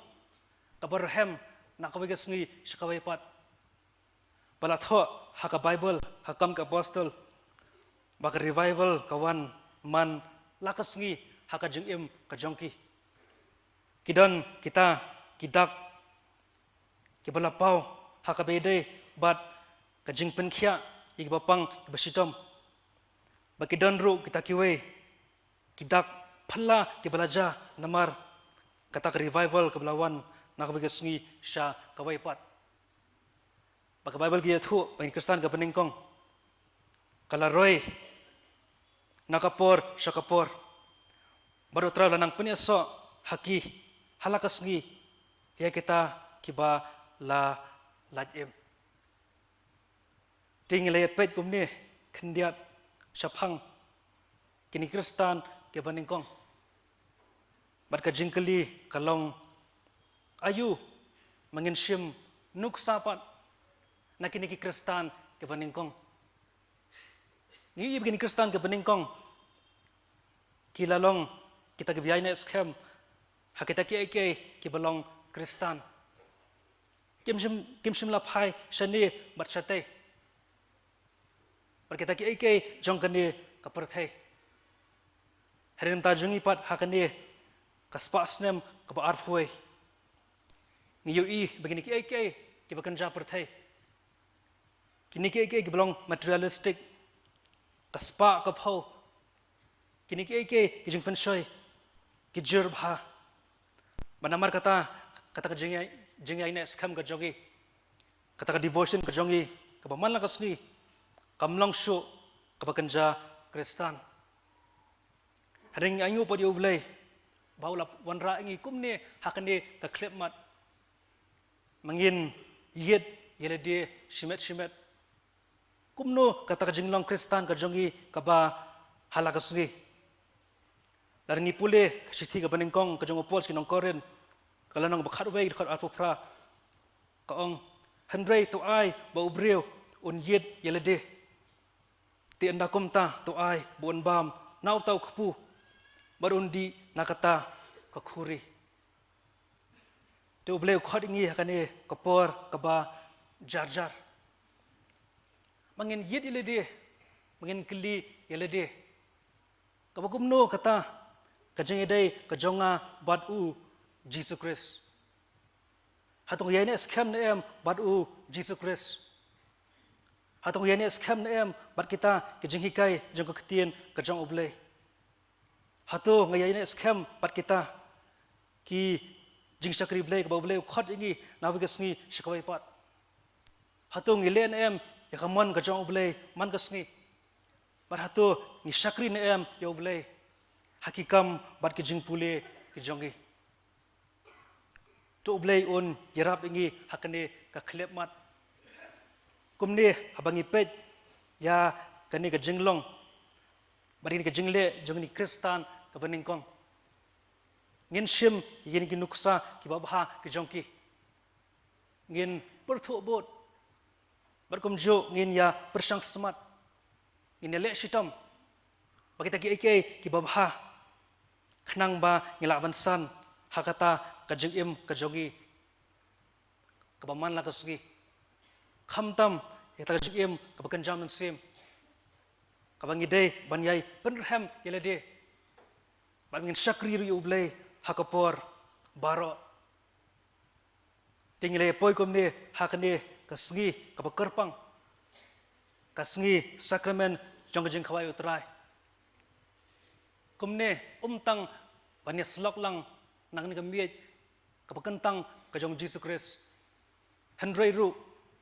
kaba rhem na kawei ka sngi sha kawei pat. Ba la thoh ha ka Baibl, ha Kam ki Apostol, ba ka revival ka wan man la ka sngi ha ka jingim ka jong ki. Ki don kita ki dak kiba la paw ha kaba ïadei bad ka jingpynkhiah ïa kiba pang kiba shitom. Ba ki don ruh kita kiwei ki dak phylla kiba la jia namar kata ka revival kaba la wan na kawei ka sngi sha kawei pat. Ba ka Baibl ka ïathuh ba kine ki khristan kiba nyngkong ka la roi na ka por sha ka por, bad U Trai u la nang pynïasoh ha ki ha la ka sngi ïa kita kiba la lait im. Te ngi la ïa peit kumne khyndiat shaphang kine ki Khristan kiba nyngkong. Bad ka jingkylli ka long, aïu ma ngin shim nuksa pat na kine ki Khristan kiba nyngkong? Ngi ïohi ba kine ki Khristan kiba nyngkong ki la long kita kiba ïaineh skhem ha kita kiei kiei kiba long Khristan. Kim shym, kim shym la phai shane bad shatei bad kita kiei kiei jong kane ka pyrthei. Hynrei na ka bynta jong ngi pat ha kane ka spah snem kaba arphew, ngi ïohi ba kine kiei kiei kiba kynja pyrthei, kine kiei kiei kiba long materialistic, ka spah ka phew, kine kiei kiei ki jingpynshoi, ki jur bha. Bad namar kata, kata ka jingïai, jingïaineh skhem ka jong ngi, kata ka devotion ka jong ngi kaba man la ka sngi, kam long shuh kaba kynja Khristan. Hynrei ngi ainguh pat ïa U Blei ba u la wanrah ïa ngi kumne ha kane ka khyllipmat, ma ngin ïit ïa lade shimet shimet. Kumno kata ka jinglong Khristan ka jong ngi kaba ha la ka sngi? Lada ngi pule ka shithi kaba nyngkong ka jong u Paul sha ki nong Korinth, ka lynnong ba khatwei, dkhot arphew phra, ka ong, hynrei to ai ba u briew un ïit ïa lade. Te ynda kumta to ai ba un bam na uta u kpu bad un dih na kata ka khuri. Te U Blei u khot ïa ngi ha kane ka por kaba jar jar, ma ngin ïit ïa lade, ma ngin kylli ïa lade, kaba kumno kata ka jingïadei ka jong nga bad U Jisu Khrist? Hato nga ïaineh skhem ne em bad U Jisu Khrist? Hato nga ïaineh skhem ne em bad kita ki jinghikai jong ka ktien ka jong U Blei? Hato nga ïaineh skhem bad kita ki jingshakri Blei kaba U Blei u khot ïa ngi na kawei ka sngi sha kawei pat? Hato ngi leh ne em ïa ka mon ka jong U Blei man ka sngi? Bad hato ngi shakri ne em ïa U Blei ha ki kam bad ki jingpule ki jong ngi? To U Blei un ïarap ïa ngi ha kane ka khyllipmat. Kumne haba ngi peit ïa kane ka jinglong bad kane ka jingleh jong kine ki Khristan kaba nyngkong, ngin shim ïa kine ki nuksa kiba bha ki jong ki, ngin pyrthuh bud, bad kumjuh ngin ïa pyrshang smat, ngin ïa leh shitom ba kita kiei kiei kiba bha, khnang ba ngin lah ban san ha kata ka jingim ka jong ngi kaba man la ka sngi, khamtam ïa kata ka jingim kaba kynja mynsiem, kaba ngi dei ban ïai pynrhem ïa lade bad ngin shakri ruh ïa U Blei ha ka por baroh. Te ngi la ïa poi kumne ha kane ka sngi kaba kyrpang, ka sngi sakramen jong ka jingkhawai U Trai. Kumne, ym tang ban ïa slok lang na kane ka miej kaba kyntang ka jong U Jisu Khrist, hynrei ruh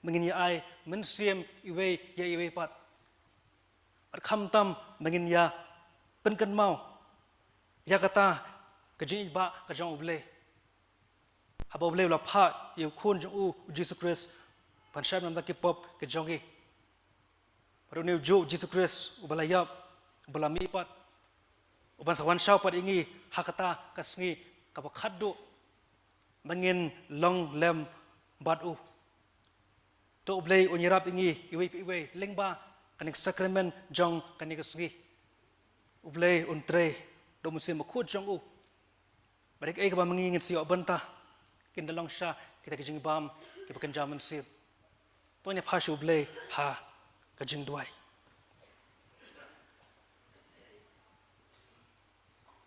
ma ngin ïa ai mynsiem iwei ïa iwei pat, bad khamtam ma ngin ïa pynkynmaw ïa kata ka jingïeit ba ka jong U Blei, haba U Blei u la phah ïa U Khun jong u, U Jisu Khrist, ban shah na ka bynta ki pop ka jong ngi. Bad une ujuh U Jisu Khrist uba la ïap, uba la mih pat, uban sa wan shaw pat ïa ngi ha kata ka sngi kaba khatduh, ba ngin long lem bad u. To U Blei un ïarap ïa ngi iwei pa iwei lyngba kane ka sakramen jong kane ka sngi. U Blei un trei da U Mynsiem Bakhuid jong u, ba da kaei kaba ma ngi ngin sa ïoh bynta, kin da long sha kita ki jingbam kiba kynja mynsiem. To ngin ïa phai sha U Blei ha ka jingduwai.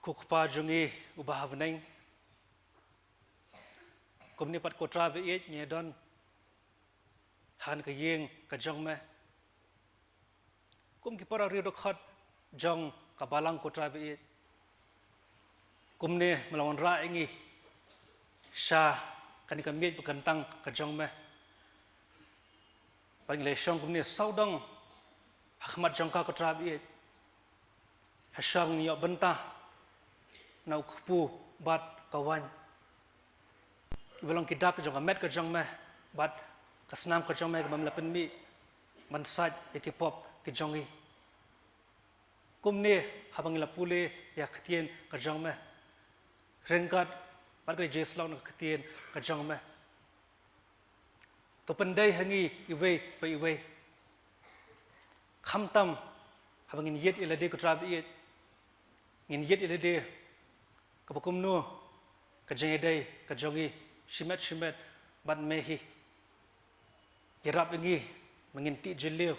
Ko Kpa jong ngi uba ha bneng, kumne pat ko Trai ba ïeit, ngi don ha kane ka ïing ka jong me kum ki para riewdkhot jong ka balang, ko Trai ba ïeit. Kumne me la wanrah ïa ngi sha kane ka miej ba kyntang ka jong me, ba ngi la shong kumne sawdong ha khmat jong ka, ko Trai ba ïeit, ha shong ïoh bynta na u kpu bad ka waiñ. kiba long ki dak jong ka met ka jong me, bad ka snam ka jong me kaba me la pynmih ban sait ïa ki pop ki jong ngi. Kumne, haba ngi la pule ïa ka ktien ka jong me, ryngkat bad ka jingïasyllok na ka ktien ka jong me, to pyndei ha ngi iwei pa iwei. Khamtam haba ngin ïeit ïa lade, ko Trai ba ïeit, ngin ïeit ïa lade kaba kumno ka jingïadei ka jong ngi shimet shimet bad me hi. Ïarap ïa ngi ba ngin tih jylliew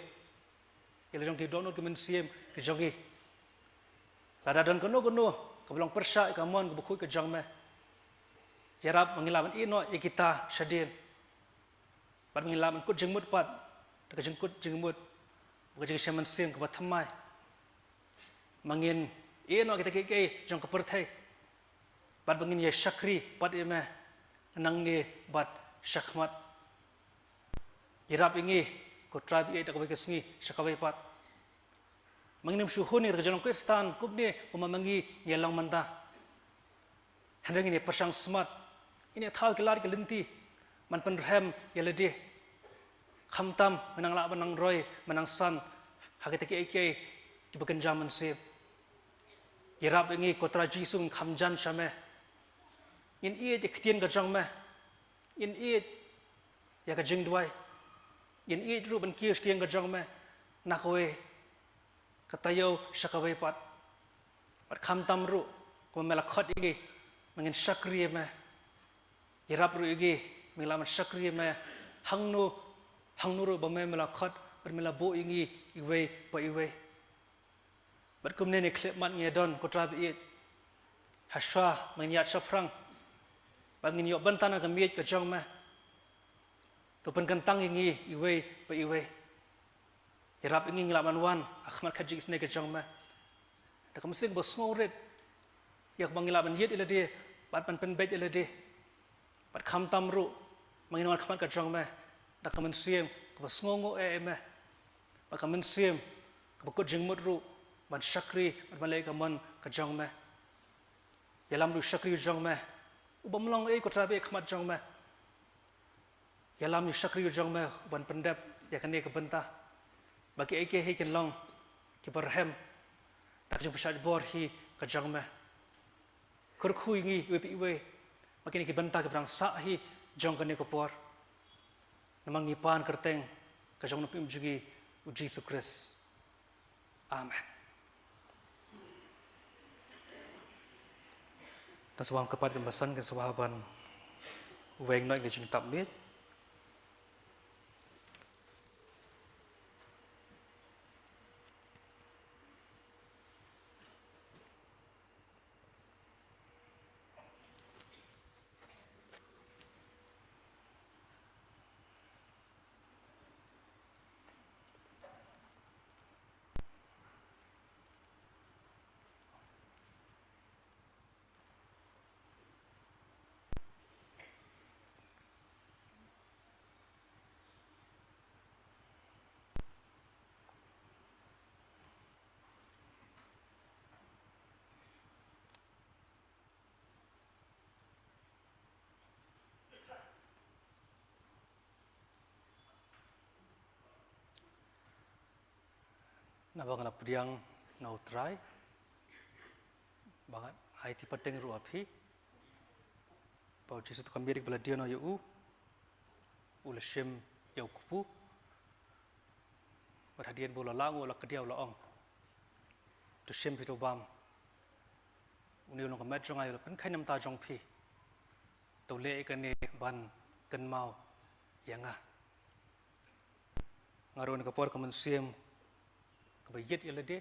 ïa la jong ki dohnud ki mynsiem ki jong ngi. Lada don kano kano kaba long pyrshah ïa ka mon kaba khuid ka jong me, ïarap ba ngin lah ban ïeh noh ïa kita shadien, bad ba ngin lah ban kut jingmut pat da ka jingkut jingmut bad ka jingshem mynsiem kaba thymmai, ba ngin ïeh noh kita kiei kiei jong ka pyrthei, bad ba ngin ïa shakri pat ïa me nangne bad shakhmat. Ïarap ïa ngi, ko Trai ba ïeit, da kawei ka sngi sha kawei pat, ba ngin ym shu hun ïa ka jinglong Khristan kumne kumba ma ngi ngi ïa long mynta. Hynrei ngin ïa pyrshang smat, ngin ïa thaw ki lad ki lynti ban pynrhem ïa lade. Khamtam me nang lah ban nang roi, ban nang san ha kita kiei kiei kiba kynja mynsiem. Ïarap ïa ngi, ko Trai Jisu, ngin kham jan sha me. Ngin ïeit ïa ka ktien ka jong me. Ngin ïeit ïa ka jingduwai. Ngin ïeit ruh ban kiew sha ka ïing ka jong me na kawei ka taïew sha kawei pat. Bad khamtam ruh kumba me la khot ïa ngi ba ngin shakri ïa me, ïarap ruh ïa ngi ba ngin lah ban shakri ïa me hangno hangno ruh ba me, me la khot bad me la buh ïa ngi iwei pa iwei. Bad kumne, ha kane ka khyllipmat ngi ïa don, ko Trai ba ïeit, hashwa ba ngin ïaid shaphrang, ba ngin ïoh bynta na ka miej ka jong me, to pynkyntang ïa ngi iwei pa iwei. Ïarap ïa ngi, ngin lah ban wan ha khmat ka jingisynei ka jong me da ka mynsiem kaba sngewrit, ïa kaba ngin lah ban ïeit ïa lade bad ban pynbeit ïa lade. Bad khamtam ruh ba ngin wan ha khmat ka jong me da ka mynsiem kaba sngewnguh ïa me, bad ka mynsiem kaba kut jingmut ruh ban shakri bad ban leh ïa ka mon ka jong me. Ïalam ruh ïa u shakri u jong me ubym long ei, ko Trai ba ïeit, ha khmat jong me. Ïalam ïa u shakri u jong me uban pyndep ïa kane ka bynta, ba kiei kiei hi kin long kiba rhem da ka jingpynshait bor hi ka jong me. Kyrkhu ïa ngi iwei pa iwei ba kine ki bynta kiba dang sah hi jong kane ka por. Namar ngi pan kyrteng ka jong u Nongpynim jong ngi, u Jisu Khrist. Amen. Tang sngewbha kyrpad ïa ki basan kin sngewbha ban weng noh ïa ka jingtap miej. Naba nga la pdiang na U Trai, ba nga aiti pateng ruh ha phi, ba u Jisu, uta ka miej kaba la die noh ïa u, u la shim ïa u kpu. Bad hadien ba u la lah nguh, u la kdiah, u la ong: To shim phi, to bam. Une u long ka met jong nga, u la pynkheiñ na ka bynta jong phi. To leh ïa kane ban kynmaw ïa nga. Nga ruh, na ka por ka mynsiem kaba ïit ïa lade,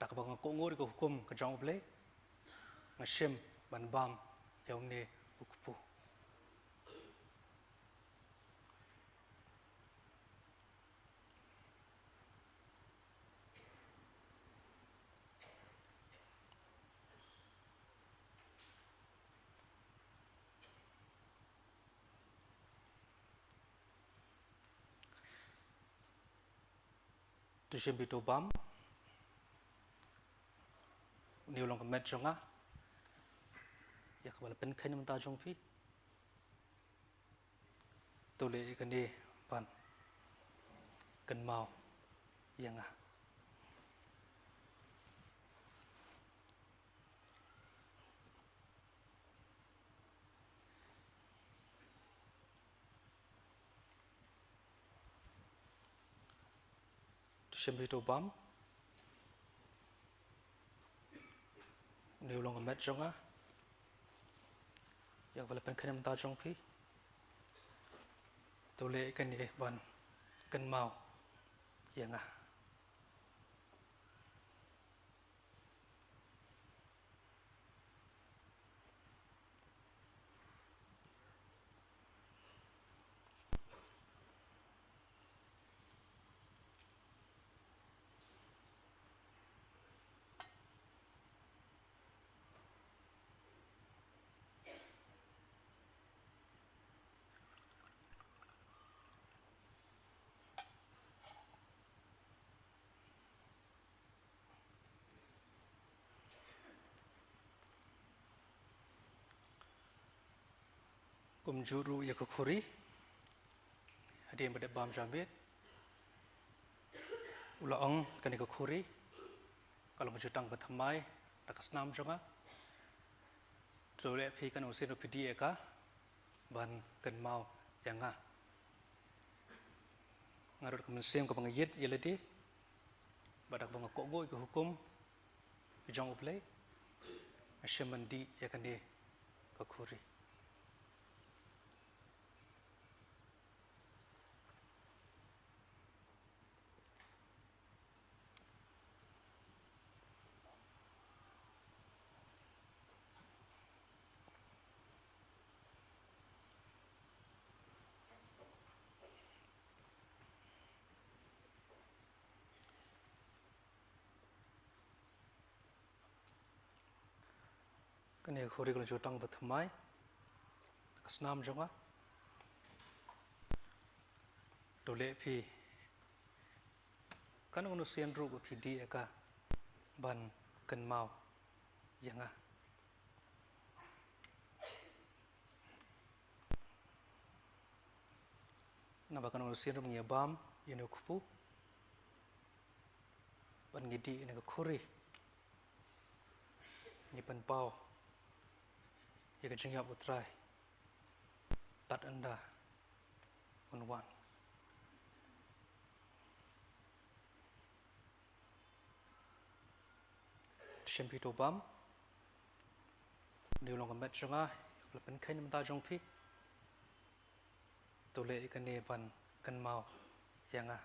da kaba nga kohnguh ïa ka hukum ka jong U Blei, nga shim ban bam ïa une u kpu. To shim phi, to bam. Une u long ka met jong nga. Ïa kaba la pynkheiñ na bynta jong phi. To leh ïa kane ban kynmaw ïa nga. To shim phi to bam. Une u long ka met jong nga. Ïa kaba la pynkheiñ na bynta jong phi. To leh ïa kane ban kynmaw ïa nga. Kumjuh ruh ïa ka khuri, hadien ba dep bam ja miet, u la ong kane ka khuri ka long ka jutang bathymmai da ka snam jong nga. To leh phi katno sien ruh phi dih ïa ka ban kynmaw ïa nga. Nga don ka mynsiem kaba nga ïit ïa lade, bad da kaba nga kohnguh ïa ki hukum ki jong U Blei, nga shim ban dih ïa kane ka khuri. Kane ka khuri ka long ka jutang bathymmai da ka snam jong nga. To leh phi katno katno sien ruh ba phi dih ïa ka ban kynmaw ïa nga. Naba katno katno sien ruh ngi ïa bam ïa une u kpu bad ngi dih ïa une ka khuri, ngi pynpaw ïa ka jingïap U Trai tad ynda un wan. To shim phi to bam. Une u long ka met jong nga, ïa kaba la pynkheiñ na bynta jong phi. To leh ïa kane ban kynmaw ïa nga.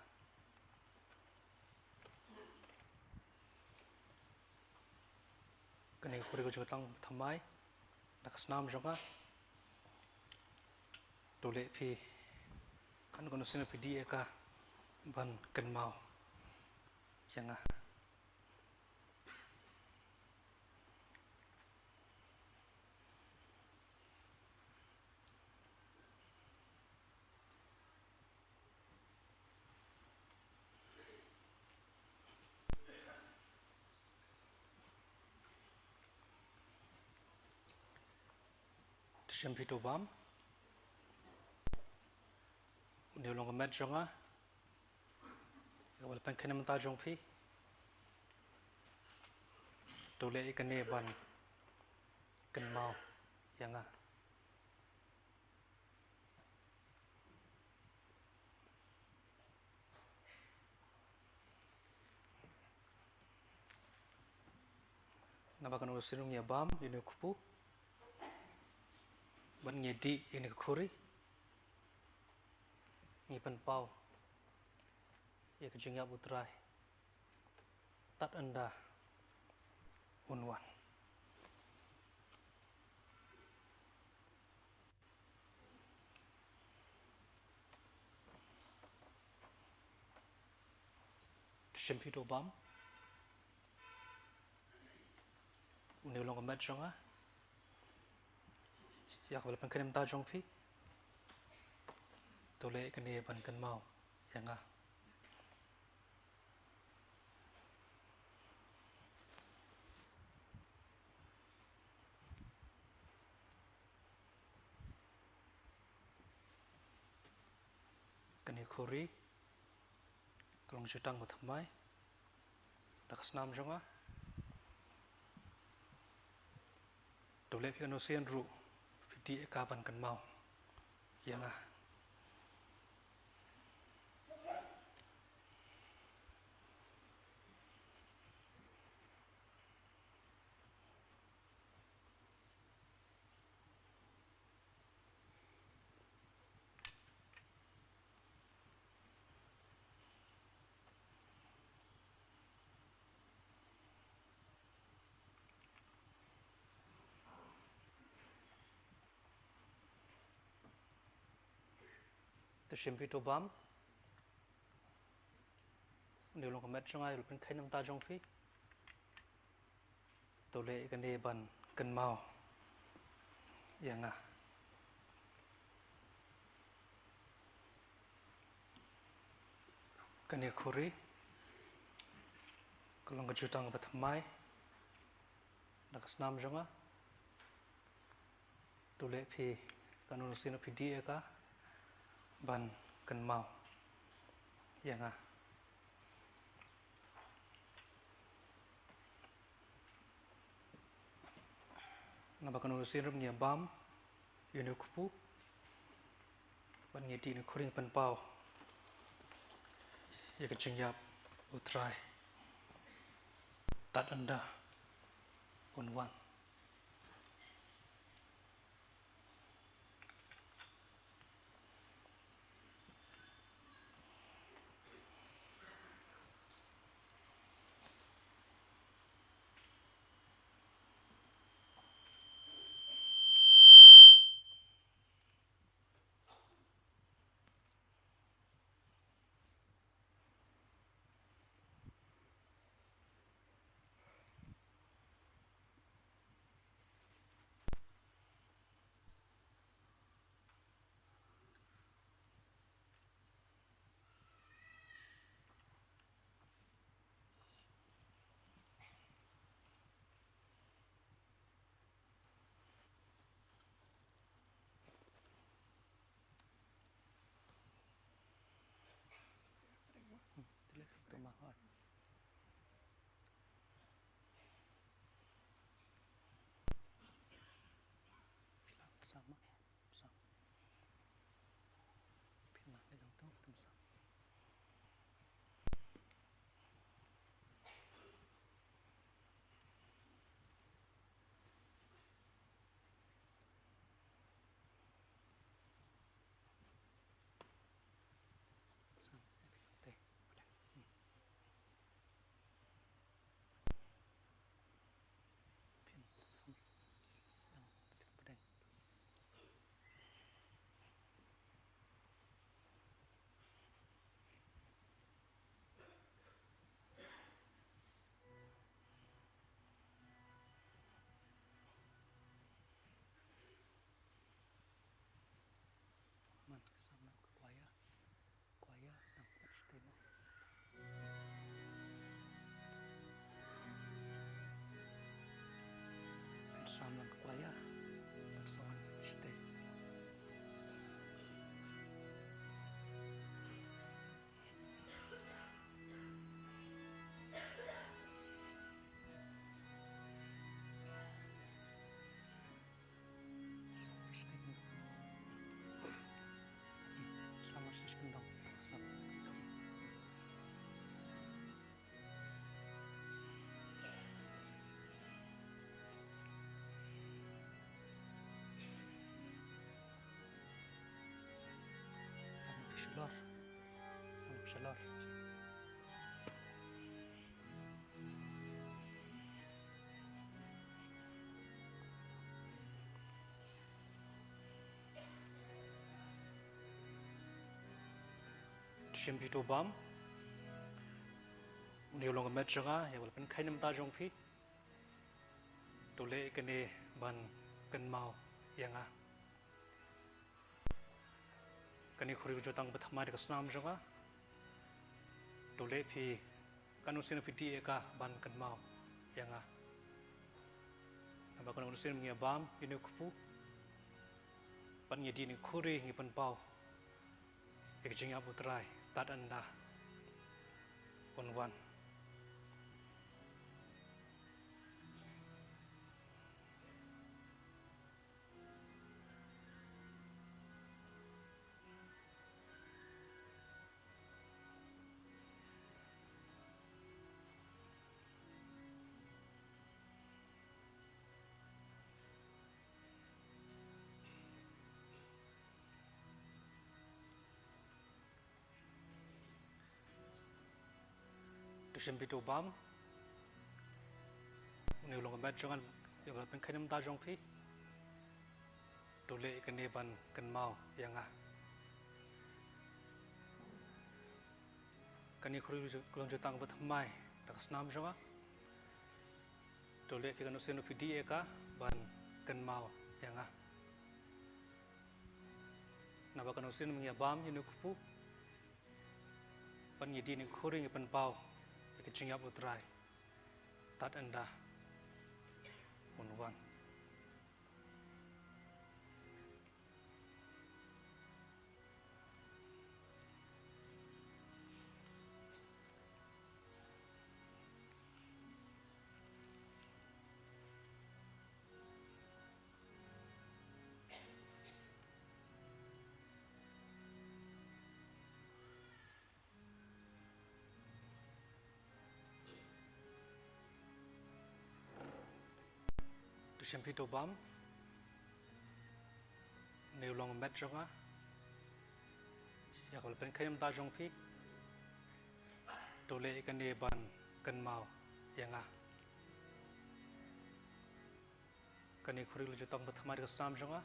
Kane ka khuri ka long ka jutang bathymmai da ka snam jong nga. To leh phi katno katno sien phi dih ïa ka ban kynmaw ïa nga. To shim phi to bam. Une u long ka met jong nga, ïa kaba la pynkheiñ na bynta jong phi. To leh ïa kane ban kynmaw ïa nga. Naba katno katno sien ruh ngi ïa bam ïa une u kpu bad ngi ïa dih ïa une ka khuri, ngi pynpaw ïa ka jingïap U Trai tad ynda un wan. To shim phi to bam. Une u long ka met jong nga, ïa kaba la pynkheiñ na bynta jong phi. To leh ïa kane ban kynmaw ïa nga. Khuri ka long jutang ba thymmai da ka snam jong nga. To leh phi kano sien ruh phi dih ïa ka ban kynmaw ïa nga. To shim phi to bam. Une u long ka met jong nga, u la pynkheiñ na bynta jong phi. To leh kane ban kynmaw ïa nga. Kane khuri ka long ka jutang ba thymmai da ka snam jong nga. To leh phi kano sien phi dih ïa ka ban kynmaw ïa nga. Naba kano sien ruh ngi bam ïa une u kpu. Ban ngi dih ne khuri ngi pynpaw ïa ka jingïap U Trai. Tad ynda un wan. Man, sam lam ka kwaya. Kwaya, nang fut shtei mo. Sam lam ka kwaya. Nang son shtei. Shalor. Shalor. Shim phi to bam. Une u long ka met jong nga, ïa u la pynkheiñ na bynta jong phi. To leh kane ban kynmaw ïa nga. Kane khuri ka jutang ba thymmai da ka snam jong nga. To leh phi kano sien phi dih ïa ka ban kynmaw ïa nga. Naba kano sien ngi bam ïa une u kpu. Ban ngi dih ne khuri ngi pynpaw Ïa ka jingïap U Trai, tad ynda un wan. To shim phi to bam. Une u long u met jong nga, ïa kaba la pynkheiñ na ka bynta jong phi. To leh ïa kane ban kynmaw ïa nga. Kane ka khuri ka long jutang bathymmai da ka snam jong nga. To leh ïa kane u sien, phi dih ïa ka ban kynmaw ïa nga. Naba kane u sien mynta ngi ïa bam ïa une u kpu. Bad ngi dih ïa une u khuri, ngi pynpaw ïa ka jingïap U Trai, tad ynda un wan. To shim phi to bam. Une u long u met jong nga, ïa kaba la pynkheiñ na ka bynta jong phi. To leh ïa kane ban kynmaw ïa nga. Kane ka khuri ka long jutang bathymmai da ka snam jong nga.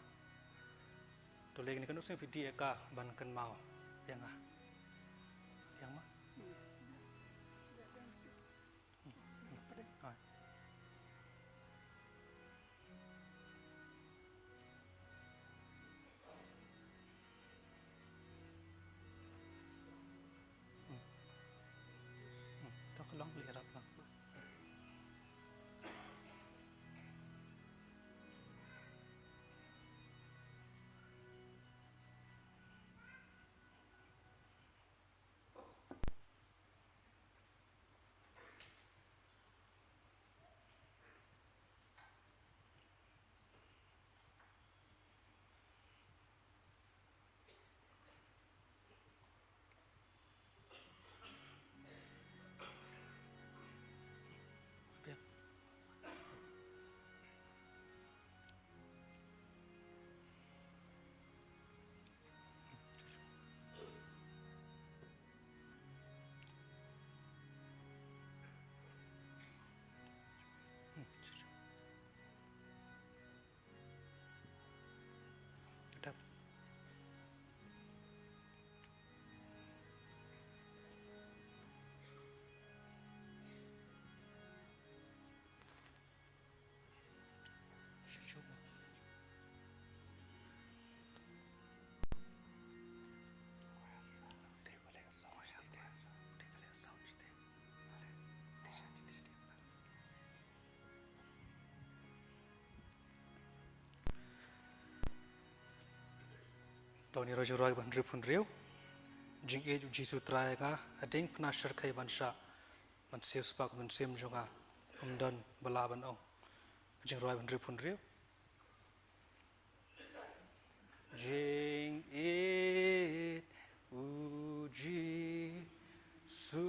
To leh ïa kane, kane u sien phi dih ïa ka ban kynmaw ïa nga. Ïa nga. Hmm, hmm. Hai. Hmm. Hmm. To ka long, leh ïarap lang. To ngin ïa rwai jingïarap ban hynriew phew hynriew. Jingïeit U Jisu Trai ïa nga, ha diengphna shyrkhei ban shah, ban siew spah ka mynsiem jong nga, ym don ba lah ban ong. Jingrwai ban hynriew phew hynriew. Jingïeit U Jisu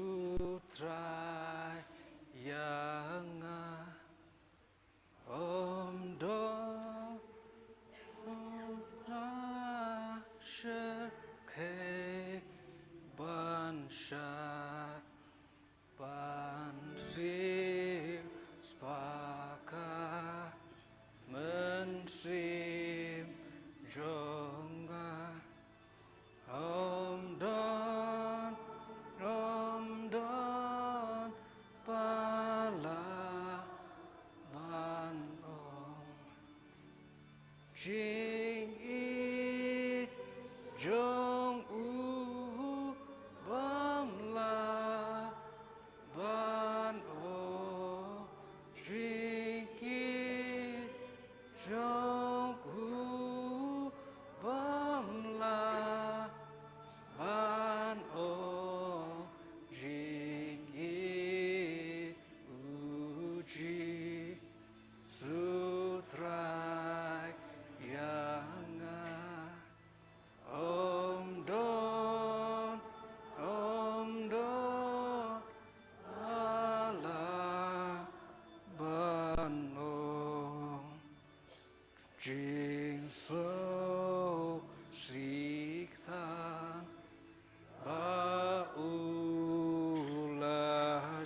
Trai ïa nga, ym don ba shyrkhei ban shah, ban siew spah ka mynsiem jong nga. Ym don, ym don ba lah ban ong. Jingïeit jong u bym lah ban ong, jingïeit jong u bym lah ban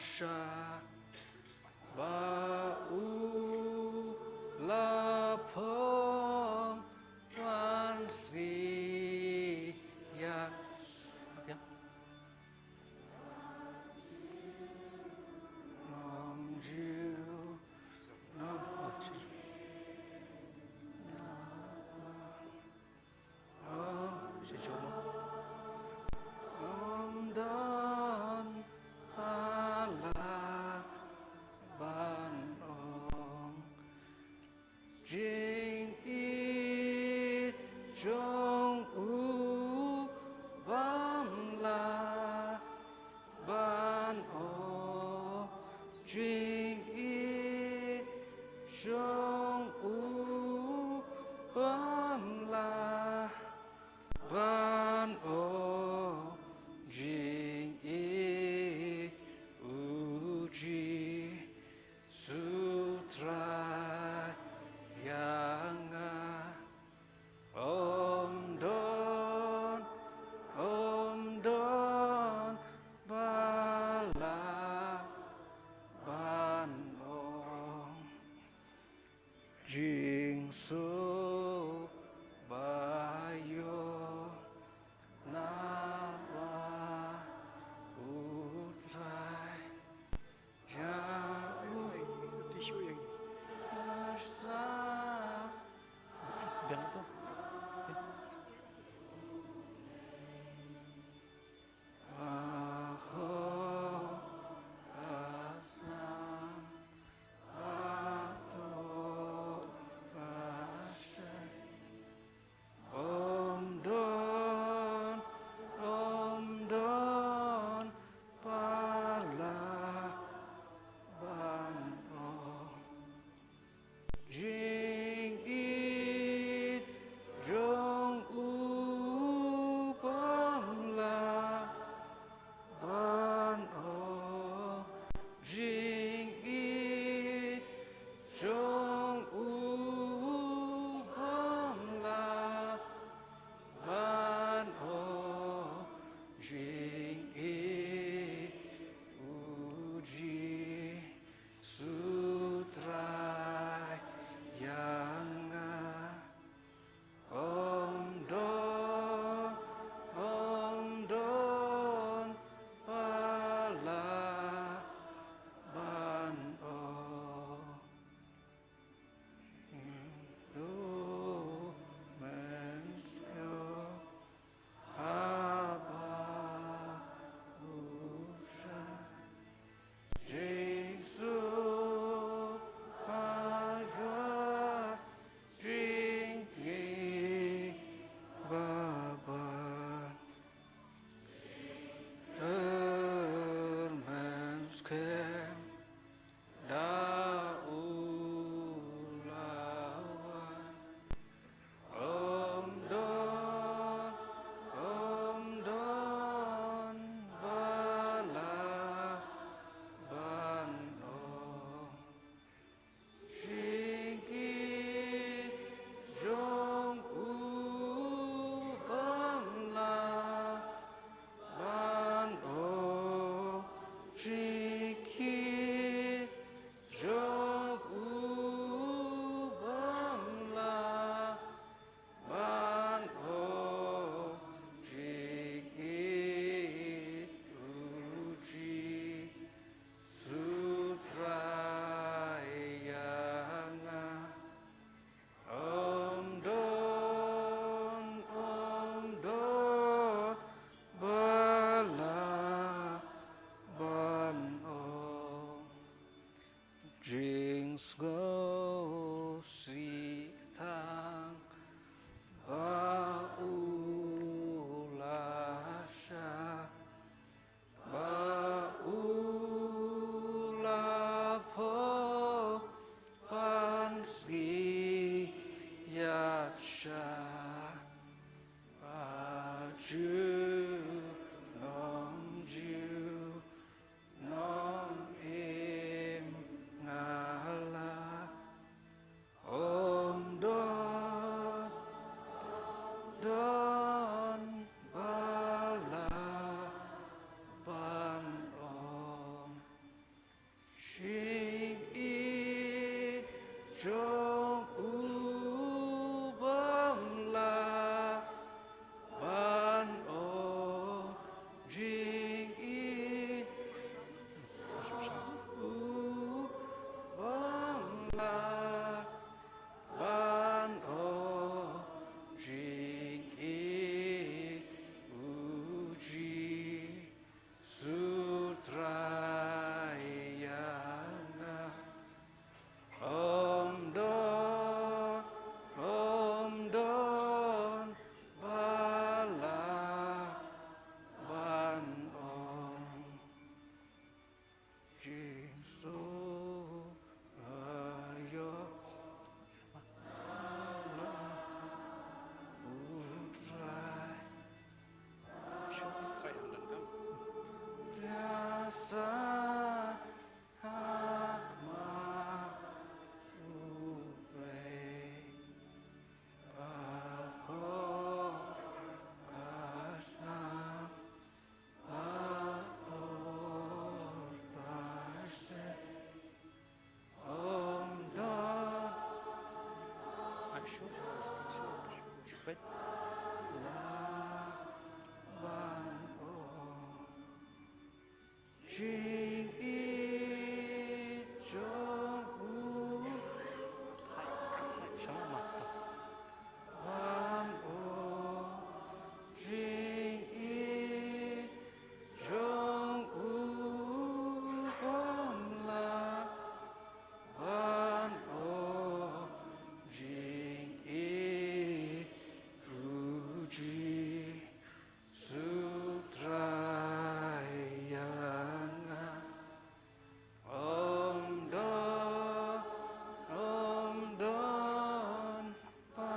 sha ba u la phong ban sngewthuh ïa. Ong ju, ong ju, ong don pala ban ong. Jingïeit jong u bym lah ban ong. Jingïeit jong u bym lah ban ong. Jingïeit u Jisu Trai ïa nga. Ym don, ym don ba lah ban ong. Jingsuk ba ïoh na ba u Trai. Ja u tissue yang. Biang tu. Aho asam ato kasai. Ym don, ym don ba lah ban ong. Jingïeit jong u bym lah ban ong. Jingïeit jong u bym lah ban ong. Jingïeit u Jisu Trai ïa nga. Ym don, ym don ba lah ban ong. Ym don men skeo haba u sha. Jingsuk ba ïoh jingtngit ba ban. Ter men skhem da u la wan. Ym don, ym don ba lah ban ong. Jingïeit jong u bym lah ban ong. Jingïeit jong u bym lah ban ong. Jingïeit u Jisu Trai ïa nga. Ym don, ym don ba lah ban ong. Jingsngewsih tang ba u la shah, ba u la pho ban sngewthuh ïa shah, ba ju nong ju nong im nga la jong u bym lah ban ong jingïeit, u bym lah ban ong jingïeit, u Jisu Trai ïa nga. Ym don, ym don ba lah ban ong jingsuk ïa u Trai. Shu Trai hangta kam. Ïa sa ha khmat U Blei. Ba hok ka snam, ba por ba seh. Ym don. Ai, shu, shu, shu, shu, shu, peit. Lah ban ong. Jingïeit jong u. Shong mat to. Ban ong jingïeit jong u bym lah ban ong jingïeit u Jisu Trai ïa nga. Ym don, ym don ba.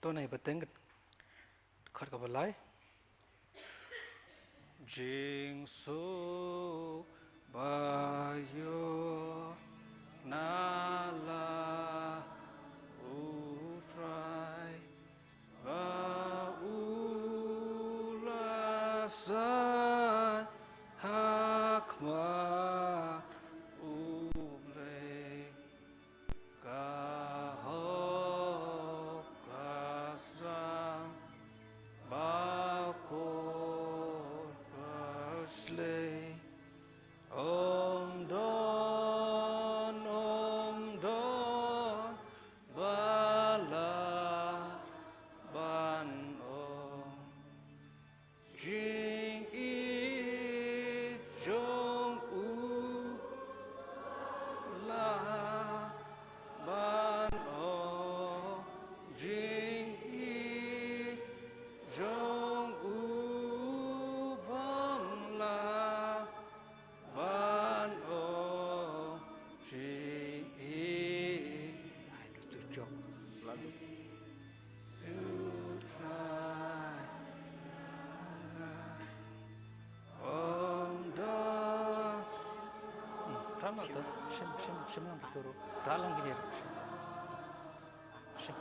To nai ba teng, khot kaba lai. Jingsuk ba ïoh na la U Trai, ba u la sait ha khmat U Blei. Ka hok ka snam, ba kor ba shlei. Ym don, ym don ba lah ban ong jingïeit jong u, lah ban ong jingïeit jong u, bym lah ban ong jingïeit. Ai, tu, tu, jok. Lagu. Ym don. Hmm, rah lang to. Shim, shim, shim lang kito ruh. Rah lang kito ruh. Shim. Shim.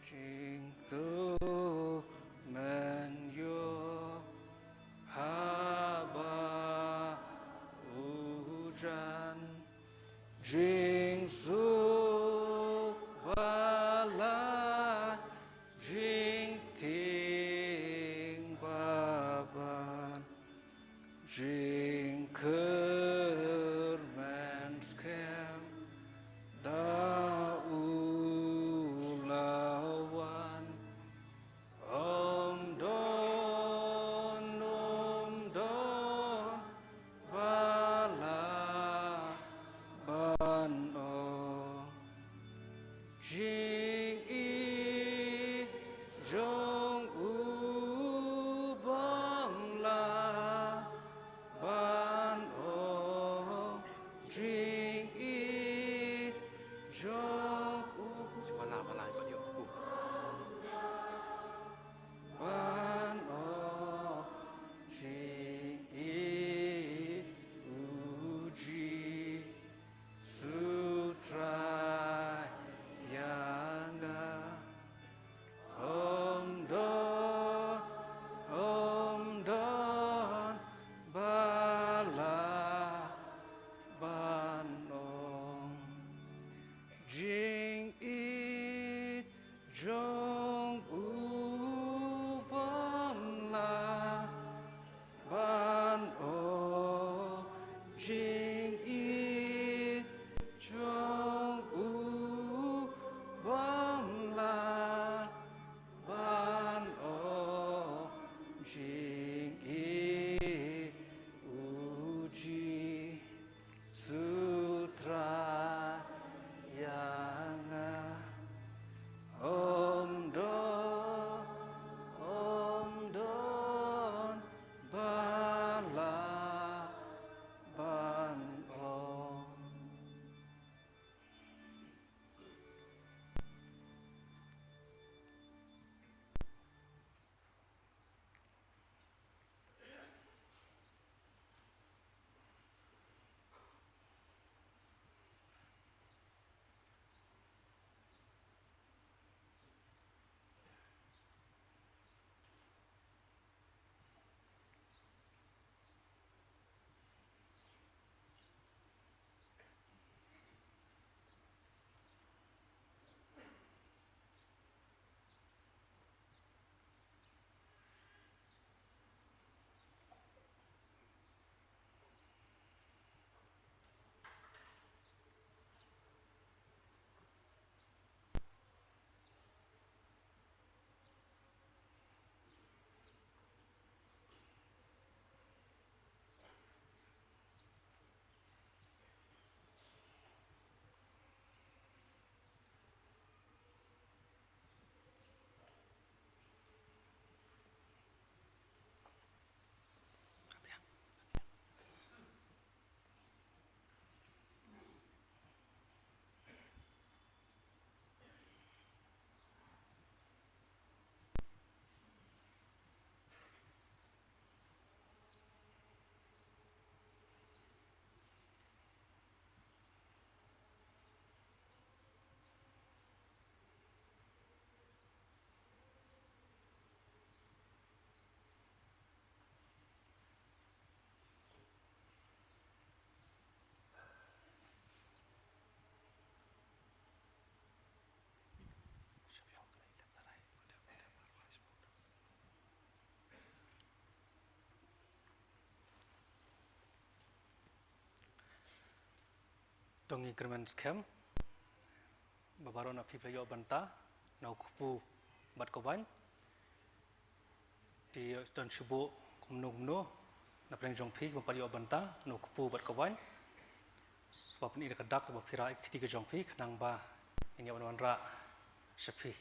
Jingthoh men ïoh haba u jan, jingsuk ba la jingtieng ba ban. Jingkyrmen skhem da u la wan. Ym don, ym don ba lah ban ong Jong ngi kyrmen skhem ba baroh na phi phi la ïoh bynta na u kpu bad ka waiñ. Te don shuh kumno kumno na pdeng jong phi ba pat ïoh bynta na u kpu bad ka waiñ. Sngewbha pyni da ka dak ba phi rah ïa ka kti ka jong phi khnang ba ngin ïa wan wanrah sha phi.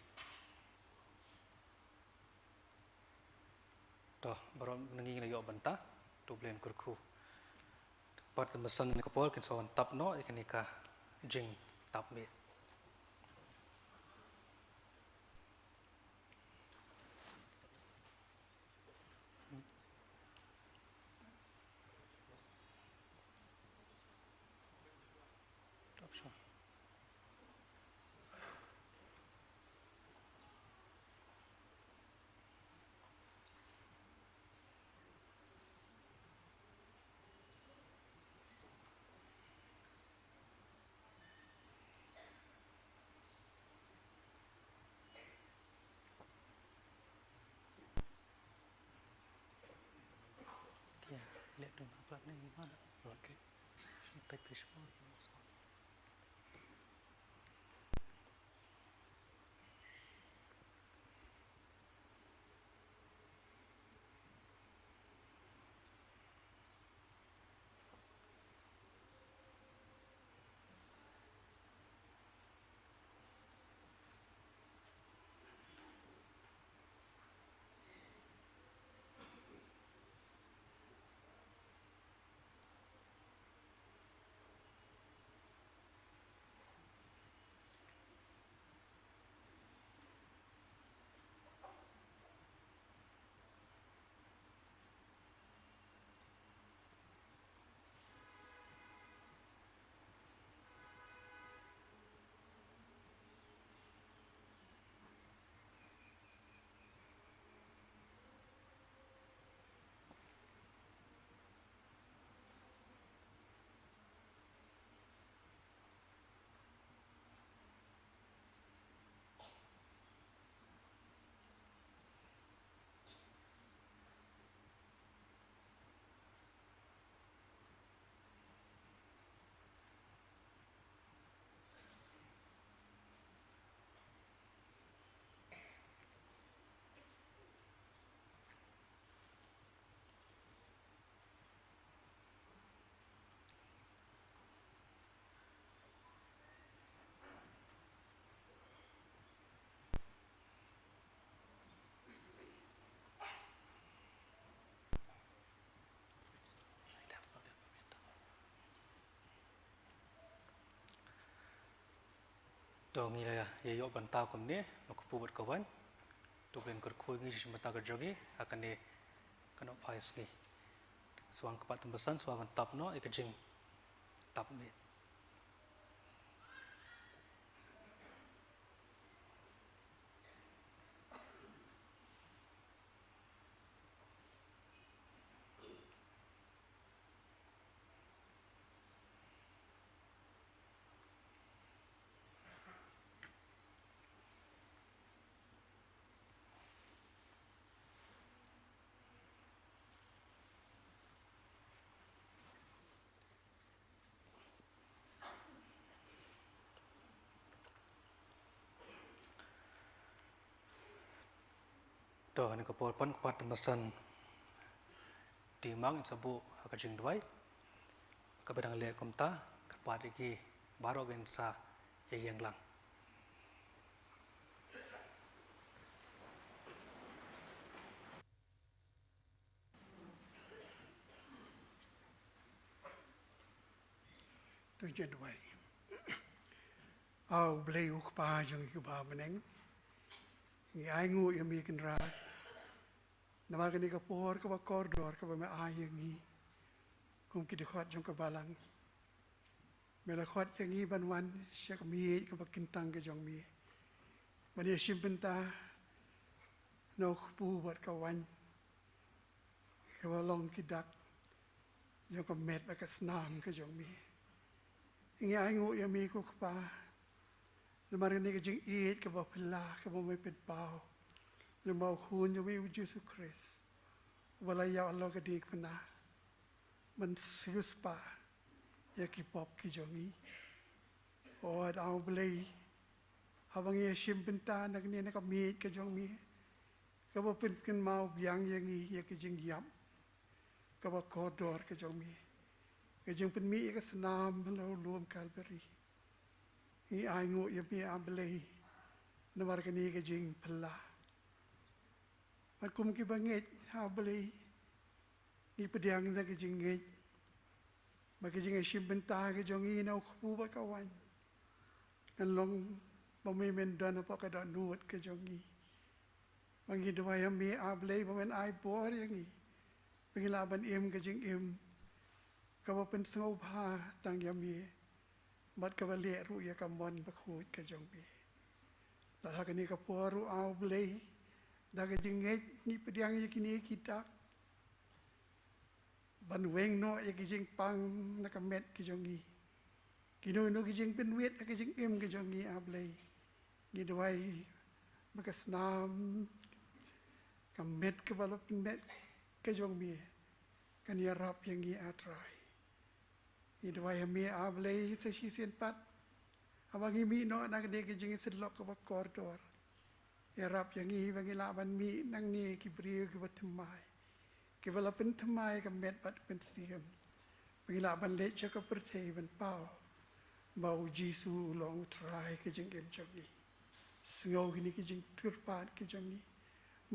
To, baroh na ngi ngi la ïoh bynta, to U Blei un kyrkhu. Pat te mynsan kane ka por kin sa wan tap noh ïa kane ka jingtap miet. Okay, let them have that name, man. Okay. She bet fish more. To ngi la ïa ïoh bynta kumne, na u kpu bad ka waiñ. To U Blei un kyrkhu ïa ngi sha bynta ka jong ngi ha kane ka nohphai sngi. Shuwa kpat te mynsan, shuwa ban tap noh ïa ka jingtap miet. To, ha kane ka por pat, kpat te mynsan, te ngin sa buh ha ka jingduwai. Kaba dang leh kumta, kyrpad ïa ki baroh kin sa ïa ïeng lang. To ngin duwai. A U Blei U Kpa jong ngi uba ha bneng, ngi ainguh ïa me Kynrad namar kane ka por kaba kordor kaba me ai ïa ngi kum ki dkhot jong ka balang. Me la khot ïa ngi ban wan sha ka miej kaba kyntang ka jong me, ban ïashim bynta na u kpu bad ka waiñ, kaba long ki dak jong ka met bad ka snam ka jong me. Ngi ainguh ïa me ko Kpa namar kane ka jingïeit kaba phylla kaba me pynpaw lyngba u Khun jong me U Jisu Khrist, uba la ïaid halor ka diengphna ban siewspah ïa ki pop ki jong ngi. Pynban, A Blei, haba ngi ïa shim bynta na kane na ka miej ka jong me, kaba pynkynmaw biang ïa ngi ïa ka jingïap kaba kordor ka jong me, ka jingpynmih ïa ka snam halor u lum Kalbari. Ngi ainguh ïa me, A Blei, namar kane ka jingphylla. Bad kum kiba ngeit, A Blei, ngi pdiang da ka jingngeit ba ka jingïashim bynta ka jong ngi na u kpu bad ka waiñ kan long ba me men don hapoh ka dohnud ka jong ngi. Ba ngi duwai ïa me, A Blei, ba men ai bor ïa ngi ba ngi lah ban im ka jingim kaba pynsngewbha tang ïa me, bad kaba leh ruh ïa ka mon bakhuid ka jong me. Te ha kane ka por ruh, A Blei, da ka jingngeit ngi pdiang ïa kine ki dak ban weng noh ïa ki jingpang na ka met ki jong ngi. Kino kino ki jingpynwit ha ka jingim ka jong ngi, A Blei, ngi duwai ba ka snam, ka met kaba la pynmet ka jong me, kan ïarap ïa ngi, A Trai. Ngi duwai ïa me, A Blei, sa shisien pat, haba ngi mih noh na kane ka jingïasyllok kaba kordor, ïarap ïa ngi ba ngi lah ban mih nangne ki briew kiba thymmai, kiba la pynthymmai ka met bad mynsiem, ba ngi lah ban leit sha ka pyrthei ban paw ba U Jisu u long U Trai ka jingim jong ngi. Sngew kine ki jingkyrpad ki jong ngi.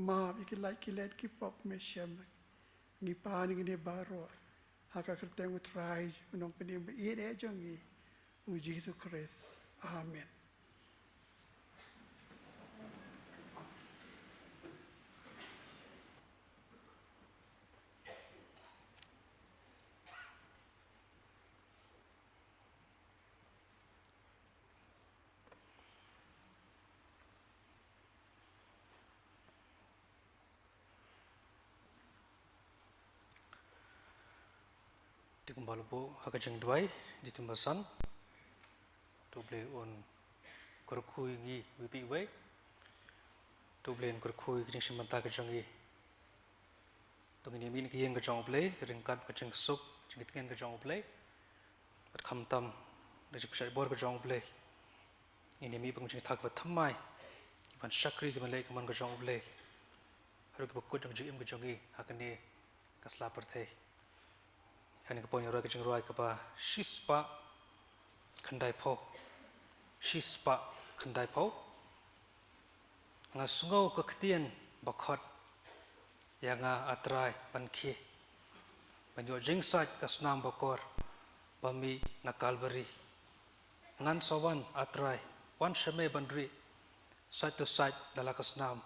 Map ïa ki lait ki let ki pop, me shem. Ngi pan ïa kine baroh ha ka kyrteng U Trai, U Nongpynim ba ïeit eh jong ngi, U Jisu Khrist. Amen. Te kumba la buh ha ka jingduwai, dei tang ba san. To U Blei un kyrkhu ïa ngi iwei pa iwei. To U Blei un kyrkhu ïa ka jingshim bynta ka jong ngi. To ngin ïa mih na ka ïing ka jong U Blei ryngkat ka jingsuk jingkitngen ka jong U Blei. Bad khamtam da ka jingpynshlur bor ka jong U Blei. Ngin ïa mih bad ka jingthoh kaba thymmai, kiban shakri, kiban leh ka mon ka jong U Blei. Haduh kaba kut jong ka jingim ka jong ngi ha kane ka sla pyrthei. Hangne ka por ngi rwai ka jingrwai kaba shispah khyndaiphew. Shispah khyndaiphew. Nga sngew ka ktien ba khot ïa nga, A Trai, ban khie, ban ïoh jingsait ka snam bakor ba mih na Kalbari. Ngan sa wan, A Trai, wan sha me ban rieh, sait to sait da la ka snam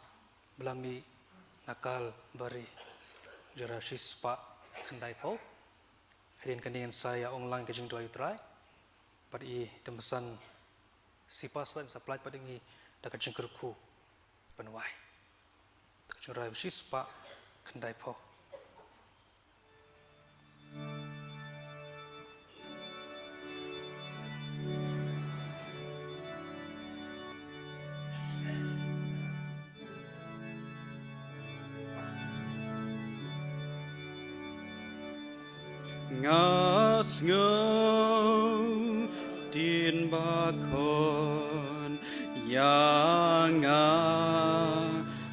ba la mih na Kalbari. Jingrwai shispah khyndaiphew. Hadien kane ngin sa ïa ong lang ka jingduwai U Trai. Bad i tymmen san, shispah, sa plie pat ïa ngi da ka jingkyrkhu ban wai. Ka jingrwai shispah khyndaiphew. Nga sngew ktien ba khot ïa nga,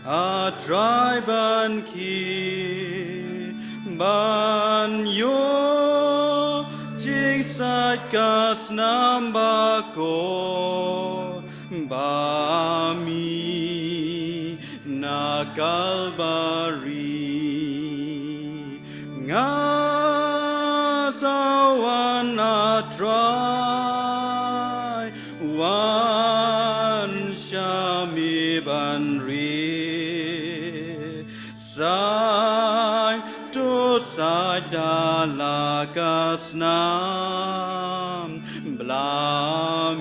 A Trai, ban khie, ban ïoh jingsait ka snam bakor ba mih na Kalbari. Nga sa wan, A Trai, wan sha me ban rieh, sait to sait da la ka snam ba la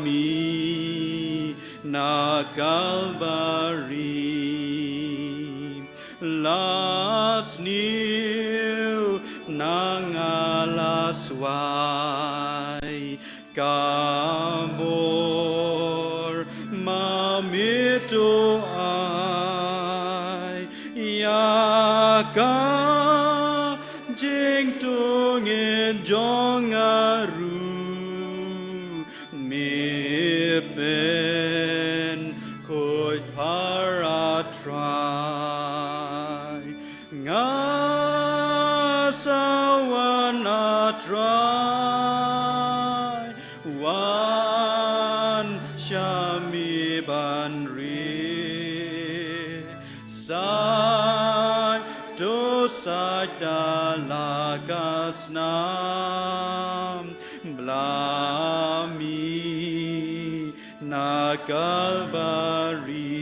mih na Kalbari. La sniew na nga, la swai ka bor ma me to ai, ïa ka jingtngit jong nga ruh me Trai, wan sha me ban ri. Sai to sai da la ka snam bla mi na Kalbari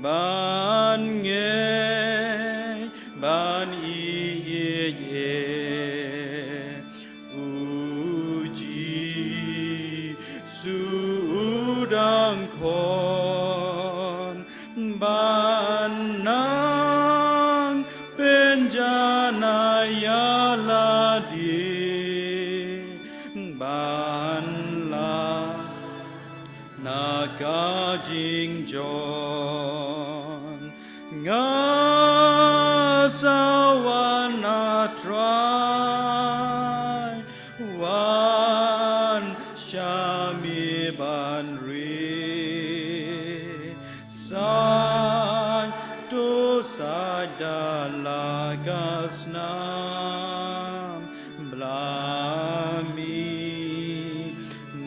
ban ngeit ban ïeit ïa u Jisu u dang khot ban nang pynjanai ïa lade ban lah na ka jingjop. Nga sa wan, a Trai, wan sha me ban ri. Sai to sai da la ka snam bla mi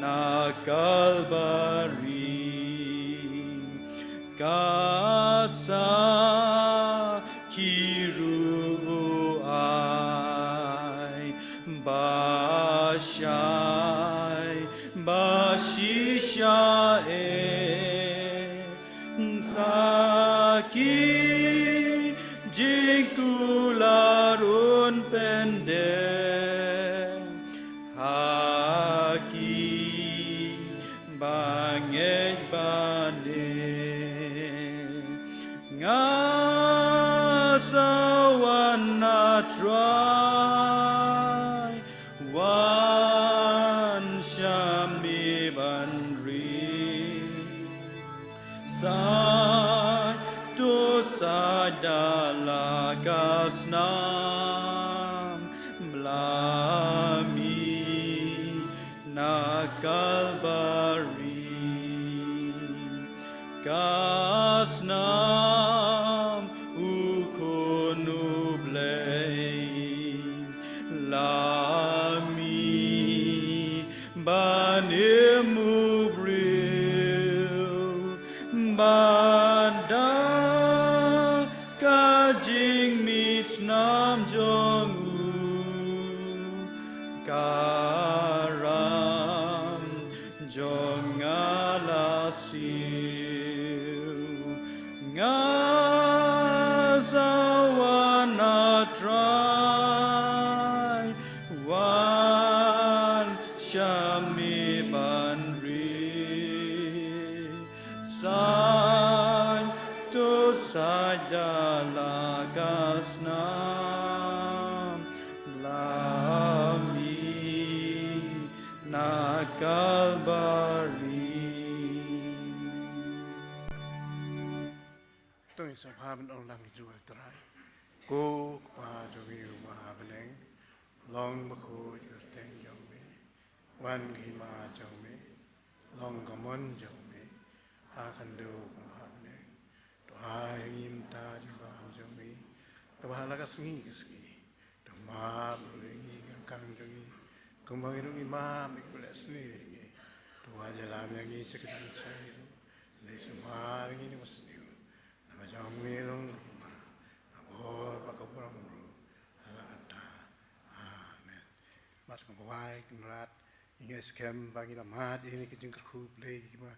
na Kalbari. Ka sakhi ruh u ai ba shai ba shisha eh. Sakhi jingkular un pyndep ha kiba ngeit ba dei. Nga sa wan, a Trai, wan sha me ban ri. Sai to sai da la ka snam bla mi na Kalbari. Ka snam u Khun u Blei la mih ban im u briew, bad da ka jingmih snam jong u, ka ram jong nga la siew. Nga sa wan, a Trai, wan sha me ban ri. Sai to sai da la ka snam bla mi na Kalbari. To ngin sa phah ban ong lang ïa u Trai. Ko Kpa jong ngi uba ha bneng, long bakhuid ka kyrteng jong me. Wan ka hima jong me, long ka mon jong me ha khyndew kum ha bneng. To ai ha ngi mynta jingbam jong ngi kaba ha la ka sngi ka sngi. To map ruh ïa ngi ki ryngkang jong ngi kumba ngi ruh ngi map ïa kiba leh sniew ïa ngi. To wat ïalam ïa ngi sha ka jingshai ruh, hynrei sumar ïa ngi na ka sniew. Namar jong me long ka bor, ka bor bad ka burom ruh ha la katta. Amen. Bad kumba wai Kynrad, ngi ngeit skhem ba ngi la mad ïa kine ki jingkyrkhu Blei kiba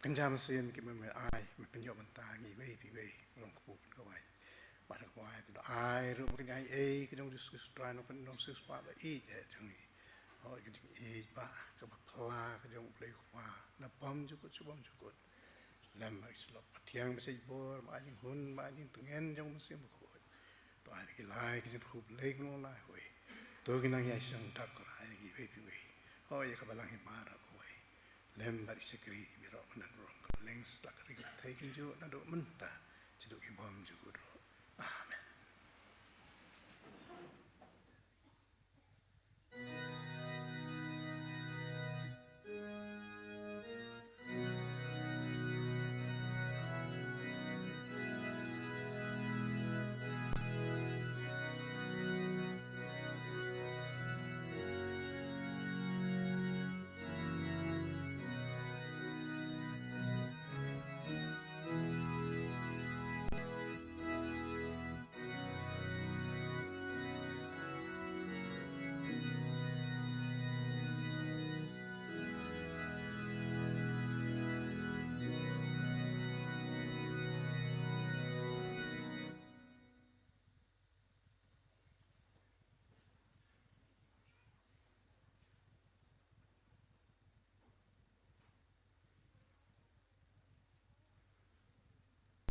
kynja mynsiem kiba me ai, me pynïoh bynta ngi iwei pa iwei, long kpu kum ka wai. Bad kumba wai, to ai ruh ba kane ka jingaiei ka jong u Jisu Khrist u Trai, nongpynim nongsiewspah ba ïeit eh jong ngi. Hooid, ka jingïeit ba kaba phylla ka jong u Blei u Kpa na bymjukut sha bymjukut. Lem bad ki sylluk ba thiang, ba shait bor, ba ai jinghun, ba ai jingtngen jong u Mynsiem Bakhuid. To ai da ki lai ki jingkyrkhu Blei kumno lai hoi. To ki nang ïaishong dak ko Trai ïa ngi iwei pa iwei. Hooid, ïa ka balang hima ruh kawei. Lem bad ki shakri kiba ïaroh ban don burom ka lyngslak ka ri ka pyrthei kumjuh naduh mynta